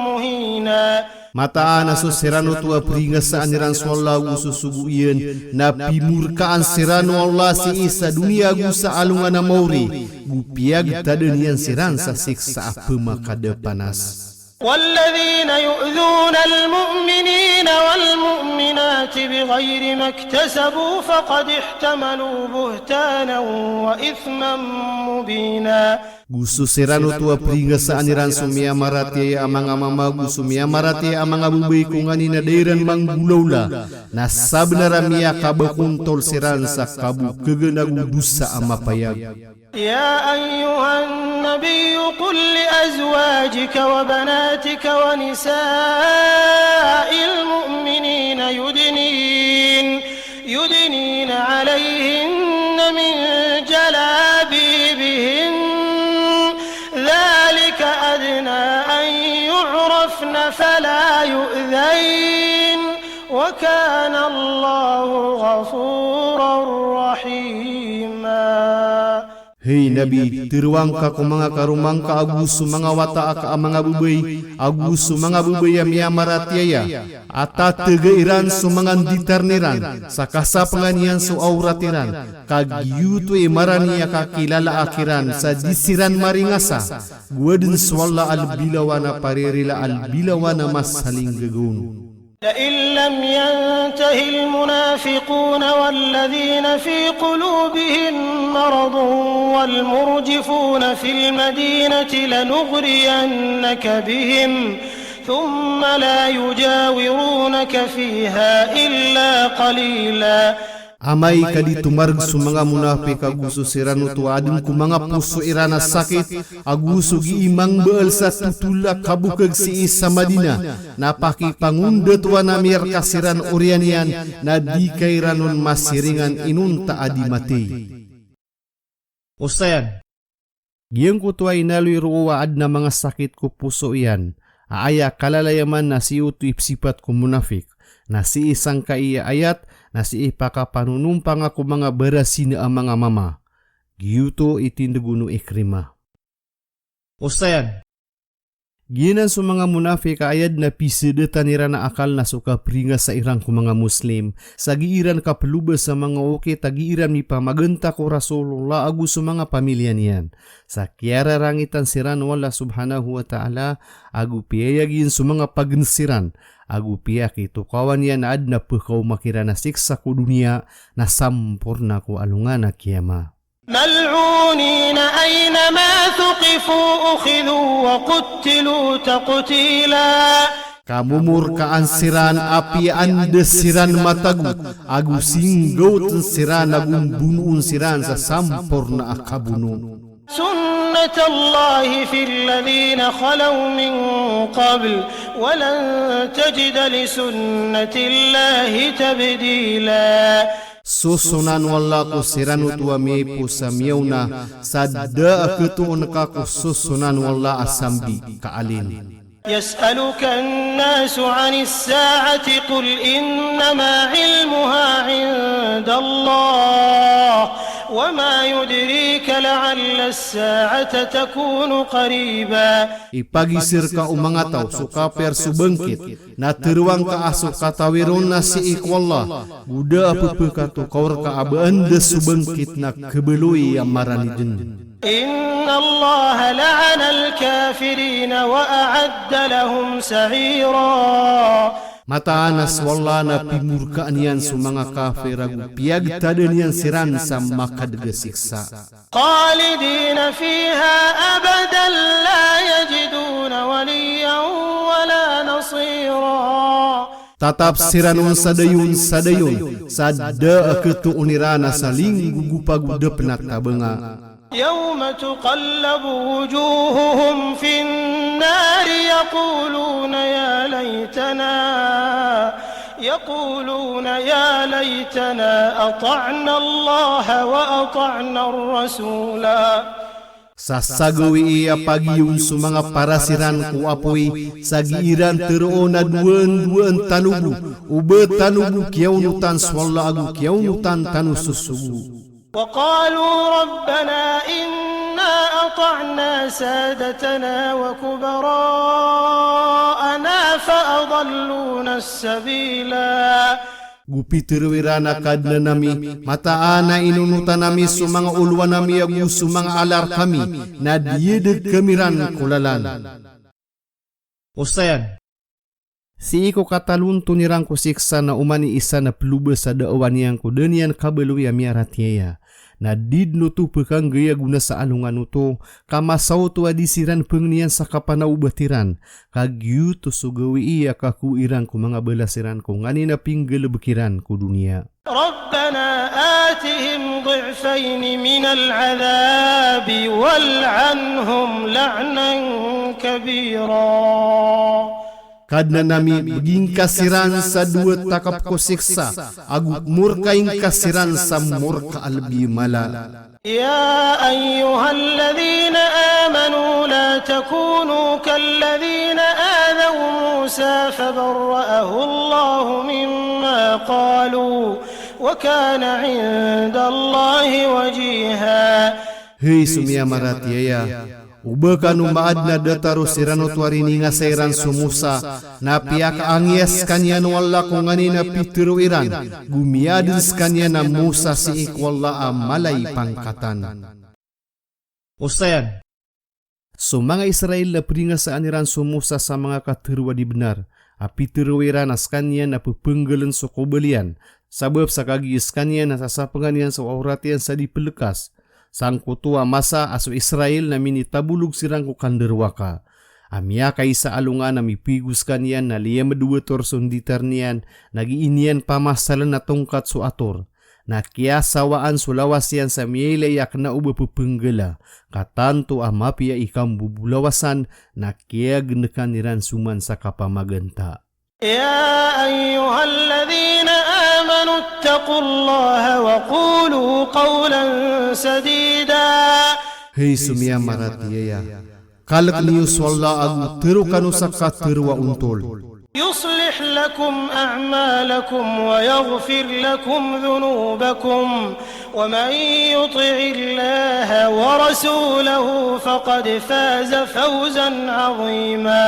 مهينا. Mataan a so siran oto a peringasaan iran so Allah ago so sogo iyan, na pimorkaan siran o Allah sii sa doniya ago sa alongan a maori, go piyagtadan iyan siran sa siksa a pemakadapanas. والذين يؤذون المؤمنين والمؤمنات بغير ما اكتسبوا فقد احتملوا بهتانا وإثما مبينا. Go so siran oto a peringasaan iran so miyamaratiyaya a manga mama go so miyamaratiyaya a manga babay ko nganin a da iran manggolawla, na sabenar a miyakabakontol siran sa kabokegan ago dosa a mapayag. يا أيها النبي قل لأزواجك وبناتك ونساء المؤمنين يدنين، يدنين عليهن من جلابيبهن، ذلك أدنى أن يعرفن فلا يؤذين، وكان الله غفورا رحيما. Hay Nabi, teroang ka ko manga karoma ngka ago so manga wata aka a manga babay, ago so manga babay a miyamaratiyaya, a tatega iran so manga nditarn iran, sa kasapengan iyan so awrat iran, ka giyoto i marani a kakilalaa kiran, sa di siran maringasa, go aden so Allah a lebilawan a paririla a lebilawan a masalinggagaw on. لئن لم ينته المنافقون والذين في قلوبهم مرض والمرجفون في المدينة لنغرينك بهم ثم لا يجاورونك فيها إلا قليلا. Amay ka di tomareg so manga monafik ago so siran oto a aden ko manga poso iran a sakit, ago so gii mangbaal sa totol a kabokeg sii sa Madina, na pakipangondat o ana miyarka siran oriyan iyan, na di ka iran on masiringan inonta a di matey. Osayan. Giyangkoto a inaloy roo a aden a manga sakit ko poso iyan, a aya kalalayaman na sii oto i pesipat ko monafik, na sii sangkai a ayat, na sii pakapanonompanga ko manga barasina a manga mama. Giyoto i tindeg on o Ikrimah. Osayan. Giyanan so manga monafik a aya den a pisedatan iran a akal na so kapringasa iran ko manga Muslim, sa gii ran kapeloba sa manga okit a gii ran mipamaganta ko Rasulullah ago so manga pamiliya niyan. Sa kiyararangitan siran o Allah subhanahu wa ta'ala, ago piyayag iyan so manga pagen siran, ago piyakitokawan iyan a aden a pekaoma kiran a siksa ko doniya, na samporna ko alongan a kiyama. ملعونين أينما ثقفوا أخذوا وقتلوا تقتيلا. Kamomorkaan siran, apiya anda siran matago, ago singgawten siran, ago mbonoon siran sa samporna a kabono. سنة الله في الذين خلوا من قبل ولن تجد لسنة الله تبديلا. Sosonan o Allah ko siran oto a miyaipos a miyaona, sa da a ketoon ka ko sosonan o Allah a sambi ka alin. يسألك الناس عن الساعة قل إنما علمها عند الله وما يدريك لعل الساعة تكون قريبا. Ipagiser ka o manga taw so kaper so bangkit, na teroang ka a so katawi ron na sii ko Allah, go da a pepekatokaw reka a ba anda so bangkit na kebaloy a marani den. إن الله لعن الكافرين وأعد لهم سعيرا. Mataan a so Allah na pimorkaan iyan so manga kafir ago piyagtadan iyan siran sa makadeg a siksa. خالدين فيها أبدا لا يجدون وليا ولا نصيرا. Tatap siran on sa dayon, sa dayon, sa da a ketoon iran a salinggogopa go da pen a tabanga. يوم تقلب وجوههم في النار يقولون يا ليتنا يقولون يا ليتنا أطعنا الله وأطعنا الرسول. Sa sagawii a pagiyon so manga paras iran ko apoy sa gii ran tharoon a dowan-dowan tano bo, o ba tano bo kiyaonotan so Allah ago kiyaonotan tano so sogo. وقالوا ربنا إنا أطعنا سادتنا وكبراءنا فأضلونا السبيلا. Go pitharo iran a Kadnan ami, mataan a inonotan ami so manga olowan ami ago so manga ala rkami, na diyadeg kami ran ko lalan. Osayan. Sii ko katalonton iran ko siksa na oman i isa na ploba sa da a owaan iyan ko da niyan kabaloy a miyaratiyaya. Na di dn oto pkhanggay a gona sa alongan oto, ka masa oto a di siran pngniyan sa kapanaobat iran, ka giyoto so gawii a kakowa iran ko manga balas iran ko nganin a pinggalbk iran ko doniya. ربنا آتهم ضعفين من العذاب والعنهم لعنا كبيرا. Kadnan ami, bgi ngka siran sa dowa takp ko siksa, ago morkai ngka siran sa morka a lbi a mala. يا أيها الذين آمنوا لا تكونوا كالذين آذوا موسى فبرأه الله مما قالوا وكان عند الله وجيها. Hay so miyamaratiyaya, o ba kano maadn a datar o siran oto a riningasay ran so Musa, na piyakaangiya skaniyan o Allah ko nganin a pitharo iran, go miyaadn skaniyan a Musa sii ko Allah a mala i pangkatan. Osayan. So manga Israel na pringasaan iran so Musa sa manga katharo a di bnar, a pitharo iran a skaniyan na ppnggaln so kobal iyan, sabap sa kagiya skaniyan na sasapangan iyan so awrat iyan sa di plkas. Sangkoto a masa a so Israel na minitabolog siran ko kandarowaka. A miyakaisa a alongan a mipigo skaniyan na liyamd wator so nditar niyan, na gii niyan pamasalan a tongkat so ator. Na kiyasawaan so lawas iyan sa miyailay a kna o ba ppnggala, ka tanto a mapiya i kambobolawasan, na kiyagnkan iran so man sa kapamaganta. يا أيها الذين آمنوا اتقوا الله وقولوا قولا سديدا. Hay so miyamaratiyaya, kalk niyo so Allah ago tharo kano sa katharo a ontol. يصلح لكم أعمالكم ويغفر لكم ذنوبكم ومن يطع الله ورسوله فقد فاز فوزا عظيما.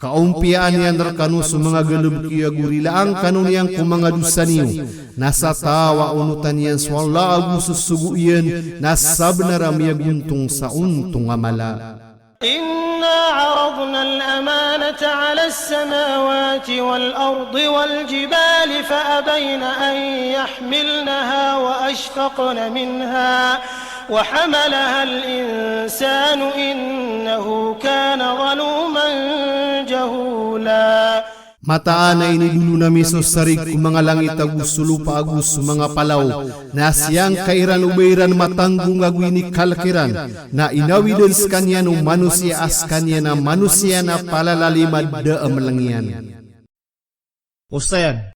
Kaompiyaan iyan rkano so manga galbk iyo ago rilaan kano niyan ko manga dosa niyo, na sa taw a onotan iyan so Allah ago so sogo iyan, na sabnar a miyagontong sa ontong a mala. إنا عرضنا الأمانة على السماوات والأرض والجبال فأبين أن يحملنها وأشفقن منها وحملها الإنسان إنه كان ظلوما جهولا. Mataan a inidolon ami so sarig ko manga langit ago so lopa ago so manga palaw, na siyangka iran o ba iran matanggong ago inikalk iran, na inawidn skaniyan o manosiya a skaniyan a manosiya na palalalim a da a mlng iyan. Osayan.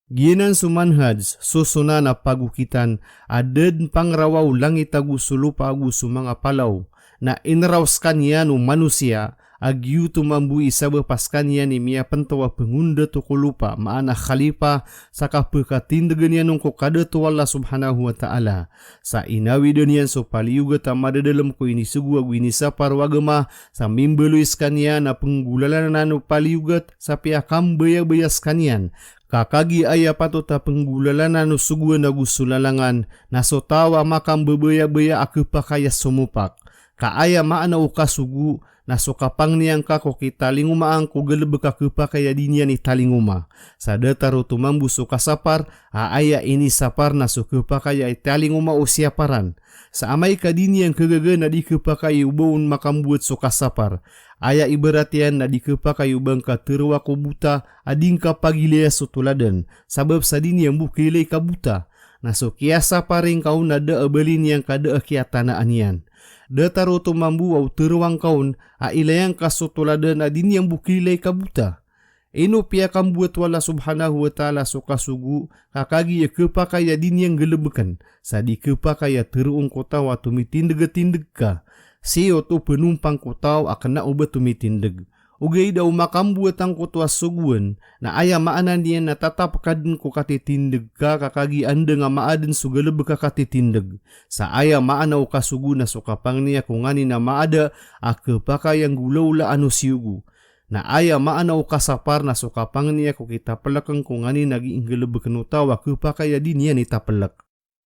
Giyanan so manhaj, so sunnah na pagokitan, a da dn pangrawa o langit ago so lopa ago so manga palaw, na inraw skaniyan o manosiya, a giyoto mambo i sabap a skaniyan i miyapntaw a pngondato ko lopa, maana khalifa, sa kapkatindgn iyan on ko kadato o Allah subhanahu wa ta'ala. Sa inawidn iyan so paliyogat a madadalm ko inisogo ago inisapar o agama, sa mimbaloy skaniyan a pnggolalanan o paliyogat, sa piyakambayabaya skaniyan, ka kagiya aya patot a pnggolalanan o sogoan ago so lalangan, na so taw a makambabayabaya a khapakay a somopak. Ka aya maana o kasogo, na so kapangni angka ko kitalingoma angka ko galbk a khapakay a di niyan italingoma. Sa datar oto mambo so kasapar, a aya inisapar na so khapakay a italingoma o siyaparan. Sa amay ka di niyan khagaga na di khapakay o ba on makambowat so kasapar. Aya ibarat iyan na di khapakay o ba ngka tharoa ko bota a di ngka pagilaya so toladan, sabap sa di niyan bo kailay kabota. Na so kiyasapari ngka on na da a bali niyan ka da a kiyatanaan iyan. Datar oto mambo a o tharoa ngka on a ilaya ngka so toladan a di niyan bo kailay kabota. Ino piyakamboat o Allah subhanahu wa ta'ala so kasogo, ka kagiya khapakay a di niyan galebeken, sa di khapakay a teroon ko taw a tomitindeg a tindeg ka. Sii oto penompang ko taw a kena o ba tomitindeg. Ogaid a o makamboat angkoto a sogoan, na aya maana niyan na tatap ka den ko katitindeg ka, ka kagiya anda nga maaden so galebek a katitindeg. Sa aya maana o kasogo na so kapangni ko nganin a maada a khapakay a nggolawlaan o siyogo. Na aya maana o kasapar na so kapangni ko kitapeleken ko nganin a gii nggalebeken o taw a khapakay a di niyan itapelek.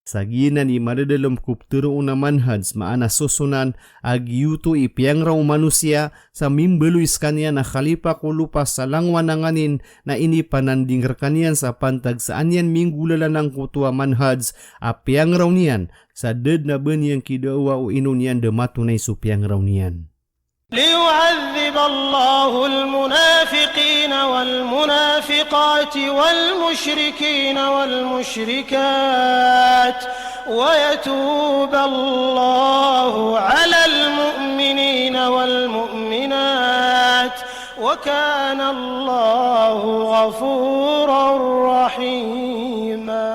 Sa giyanan i madadalem ko pteroon a manhaj, maana sosonan, a giyoto i piyangra o manosiya, sa mimbaloy sekaniyan a khalifa ko lopa sa langowan a nganin, na inipananding rekaniyan sa pantag sa an iyan minggolalan angkoto a manhaj a piyangra niyan, sa da den a ba niyan kidawa o ino niyan da matonay so piyangra niyan. ليعذب الله المنافقين والمنافقات والمشركين والمشركات ويتوب الله على المؤمنين والمؤمنات وكان الله غفورا رحيما.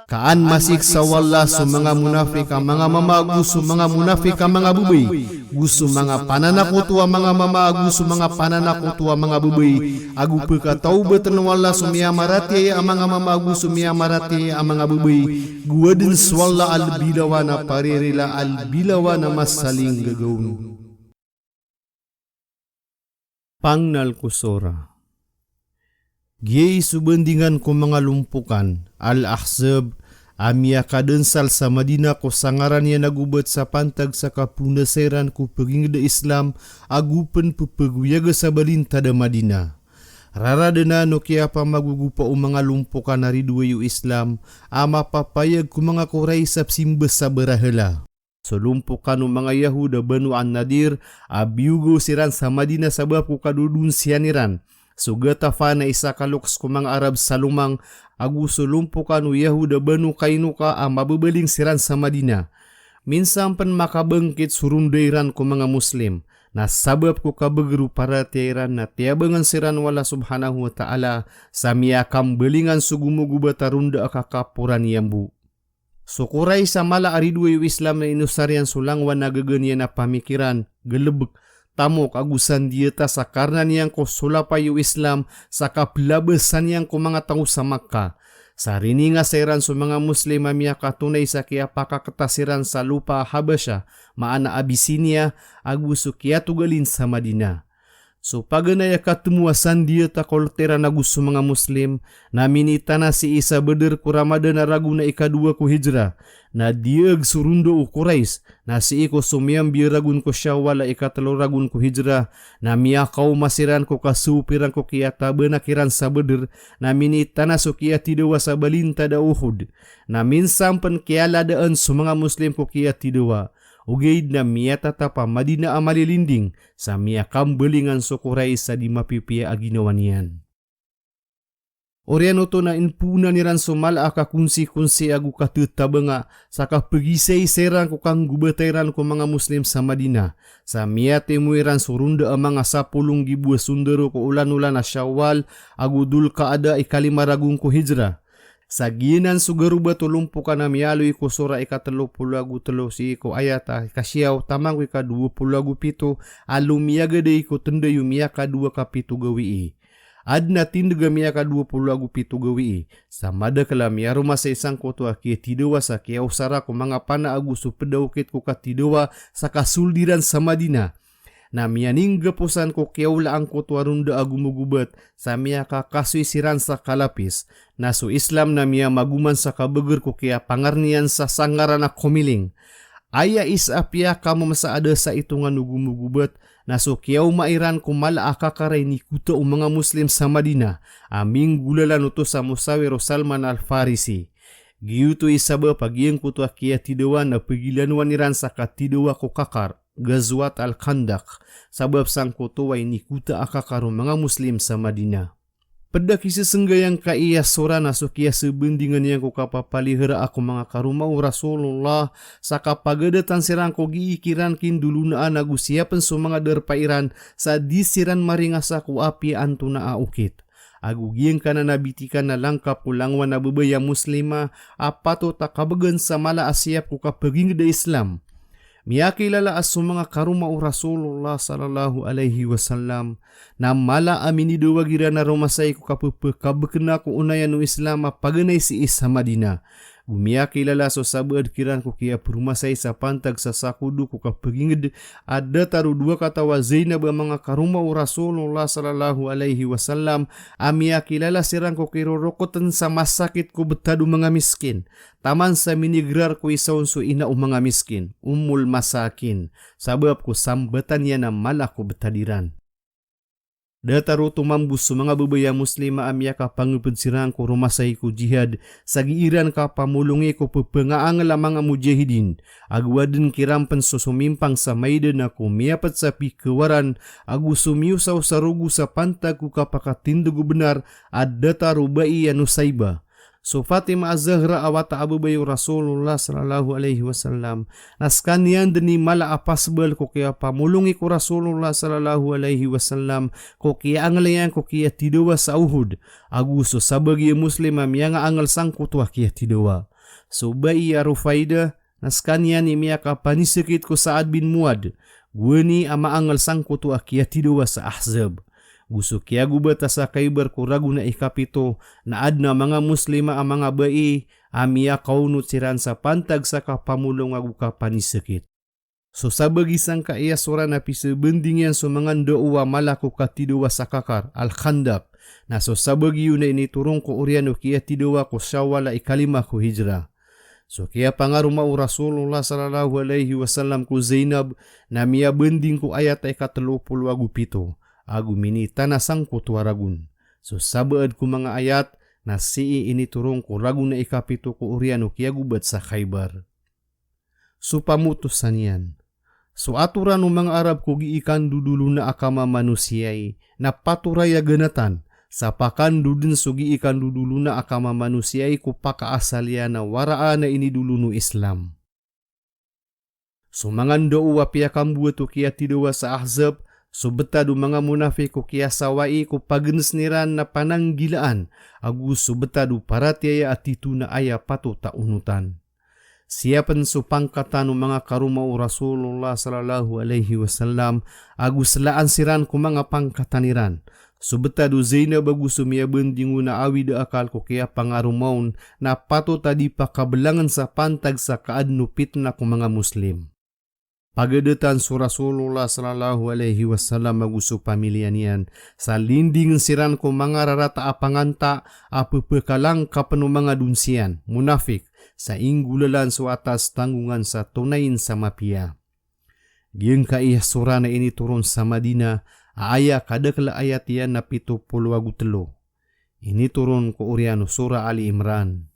Ka an masiksa o Allah so manga monafik a manga mama ago so manga monafik a manga babay, go so manga pananakoto a manga mama ago so manga pananakoto a manga babay, ago pekatawbaten o Allah so miyamaratiyaya a manga mama ago so miyamaratiyaya a manga babay, go aden so Allah a lebilawan a paririla a lebilawan a masaling gagaon. Pangnal ko sora. Giyai so bandingan ko manga lompokan, Al-Ahzab, a miyakadensal sa Madina ko sangaran iyan a gobat sa pantag sa kaponasa iran ko peginged a Islam ago pen pepegoyaga sa balintad a Madina. Raraden a no kiyapamagogopa o manga lompokan a ridoay o Islam a mapapayag ko manga Quraysh a pesimbes a barahala. So lompokan o manga Yahud a Banu An-Nadir a biyogaw siran sa Madina sabap ko kadodonsiyan iran so Ghatafan a isa ka loks ko manga Arab sa lomang, ago so lompokan o Yahud a Banu Qaynuqa a mababaling siran sa Madina. Minsan pen makabangkit so ronda iran ko manga Muslim, na sabap ko kabeger o paratiyaya iran na tiyabangan siran o Allah subhanahu wa ta'ala sa miyakambalingan so gomogobat a ronda a kakaporan iyan bo. So Quraysh a mala a ridoay o Islam na inosar iyan so langowan a gaga niyan a pamikiran, galebek, tamok ago sandiyata sa karna niyan ko solapay o Islam sa kapelabasan iyan ko manga taw sa Makkah. Sa rininga sa iran so manga Muslim a miyakatonay sa kiyapakaketa siran sa lopa a Habasha, maana Abyssinia, ago so kiyatogalin sa Madina. So paganay a katemo a sandiyata ko letiran ago so manga Muslim, na minitana sii sa Badr ko Ramadan a ragon a ikadowa ko Hijra, na diyaag so ronda o Quraysh, na sii ko so miyambi a ragon ko Shawwal a ikatelo ragon ko Hijra, na miyakaoma siran ko kasopiran ko kiyatabanak iran sa Badr, na minitana so kiyatidawa sa balintad a Uhud, na minsan pen kiyaladaan so manga Muslim ko kiyatidawa. Ogaid na miyatatap a Madina a malilinding, sa miyakambalingan so Quraysh sa di mapipiya a ginawa niyan. Oriyan oto na inpoonan iran so mala a kakonsi-konsi ago katetabanga sa kapegisaisa iran ko kanggobata iran ko manga Muslim sa Madina. Sa miyatimo iran so ronda a manga sapolo nggibo a sondaro ko olan-olan a Shawwal ago Dhul Qa'dah a ikalima ragon ko Hijra. Sa giyanan so garobat o lompokan a miyaaloy ko sora ikatelo polo ago telo sii ko ayat a ikasiyaw taman ko ikadowa polo ago pito a lomiyagad a iko tenday o miyakadowa ka pito gawii. Aden a tindeg a miyakadowa polo ago pito gawii. Sa madakel a miyaroma sa sangkoto a kiyatidawa sa kiyaosara ko manga pana ago so ped a okit ko katidawa sa kasoled iran sa Madina. Na miyaninggaposan ko kiyaola angkoto a ronda a gomogobat, sa miyakakasoy siran sa kalapis. Na so Islam na miyamagoman sa kabeger ko kiyapangar niyan sa sangaran a komiling. Aya isa a piyakamemesa a da sa itongan o gomogobat, na so kiyaoma iran ko mala a kakar a inikota o manga Muslim sa Madina, a minggolalan oto sa mosawir o Salman Al-Farisi. Giyoto i sabap a giyangkoto a kiyatidawa na pegilanowan iran sa katidawa ko kakar, Ghazwat Al-Khandaq, sabap sangkoto a inikota a kakar o manga Muslim sa Madina. Pd a kisesenggay angkaya so ra na so kiyasebendingan iyan ko kapapaliharaa ko manga karoma o Rasulullah, sa kapagadatan siran ko gii kiran kindolonaan ago siyapn so manga darpa iran, sa di siran maringasa ko apiya antonaa a okit. Ago giyangkanan a bitikan a langkap ko langowan a babay a Muslima a patot a kabegan sa mala a siyap ko kapagingd a Islam. Miyakilala a so manga karoma o Rasulullah sallallahu alaihi wasallam na mala a minidawag iran a romasay ko kapepekabekena ko onayan o Islam a paganay sii sa Madina. Go miyakilala so sabaad kiran ko kiyaperomasay sa pantag sa sakodo ko kapagingd a datar o dowa kataw a Zainab a manga karoma o Rasulullah sallallahu alaihi wasallam a miyakilala siran ko kirorokotn sa masakit ko betad o manga miskin. Taman sa minigrar ko isa on so ina o manga miskin, Ummul Masakin, sabap ko sambatan iyan a mala ko betad iran. Datar oto mambo so manga babay a Muslima a miyakapangpd siran ko romasay ko jihad, sa gii ran kapamolongi ko pepengaangl a manga mujahidin, ago adn kiran pn so somimpang sa maidan a ko miyapt sa pikawaran, ago somiyosaw sa rogo sa pantag ko kapakatindg o bnar a datar o bai a Nusayba. So Fatima a Zahra a wata a babay o Rasulullah sallallahu alaihi wasallam, na skaniyan dn i mala a pasbal ko kiyapamolongi ko Rasulullah sallallahu alaihi wasallam ko kiyaangl iyan ko kiyatidawa sa Uhud, ago so sabagi a Muslim a miyangaangl sangkoto a kiyatidawa. So bai a Rufaidah, na skaniyan i miyakapanisekit ko Sa'ad bin Mu'adh, gowani a maangl sangkoto a kiyatidawa sa Ahzab. Go so kiyagobat a sa Khaybar ko ragon a ikapito, na adn a manga Muslima a manga bai a miyakaonot siran sa pantag sa kapamolong ago kapanisekit. So sabagi sangkaya so ra na pisebending iyan so manga ndao a mala ko katidawa sa kakar, Al-Khandaq, na so sabagi on na initoron ko oriyan o kiyatidawa ko Shawwal a ikalima ko Hijrah. So kiyapangaroma o Rasulullah sallallahu alaihi wasallam ko Zainab na miyabending ko ayat a ikatlo polo ago pito, ago minitana sangkoto a ragon. So sabaad ko manga ayat na sii initoron ko ragon a ikapito ko oriyan o kiyagobat sa Khaybar. So pamotosan iyan. So atoran o manga Arab ko gii kandodolona a kamamanosiya na patoray a ganatan, sa pakando dn so gii kandodolona a kamamanosiya ko pakaasal iyan a waraan a inidolon o Islam. So manga ndao a piyakambowat o kiyatidawa sa Ahzab, so betad o manga monafik ko kiyasawai ko pagnesen iran na pananggilaan, ago so betad o paratiyaya a tito na aya patot a onotan. Siyapn so pangkatan o manga karoma o Rasulullah sallallahu alaihi wasallam, ago selaan siran ko manga pangkatan iran. So betad o Zainab ago so miyabending on a awid a akal ko kiyapangaroma on na patot a di pakabelangen sa pantag sa kaadn o pitna ko manga Muslim. Pagadatan so Rasulullah sallallahu alaihi wasallam ago so pamiliya niyan, sa lindingen siran ko manga rarata a panganta a pepekalangkapen o manga donsiyan, monafik, sa inggolalan so atas tanggongan sa tonayin sa mapiya. Giyangkaya so ra na initoron sa Madina, a aya kadakel a ayat iyan na pito polo ago telo. Initoron ko oriyan o Surah Ali Imran.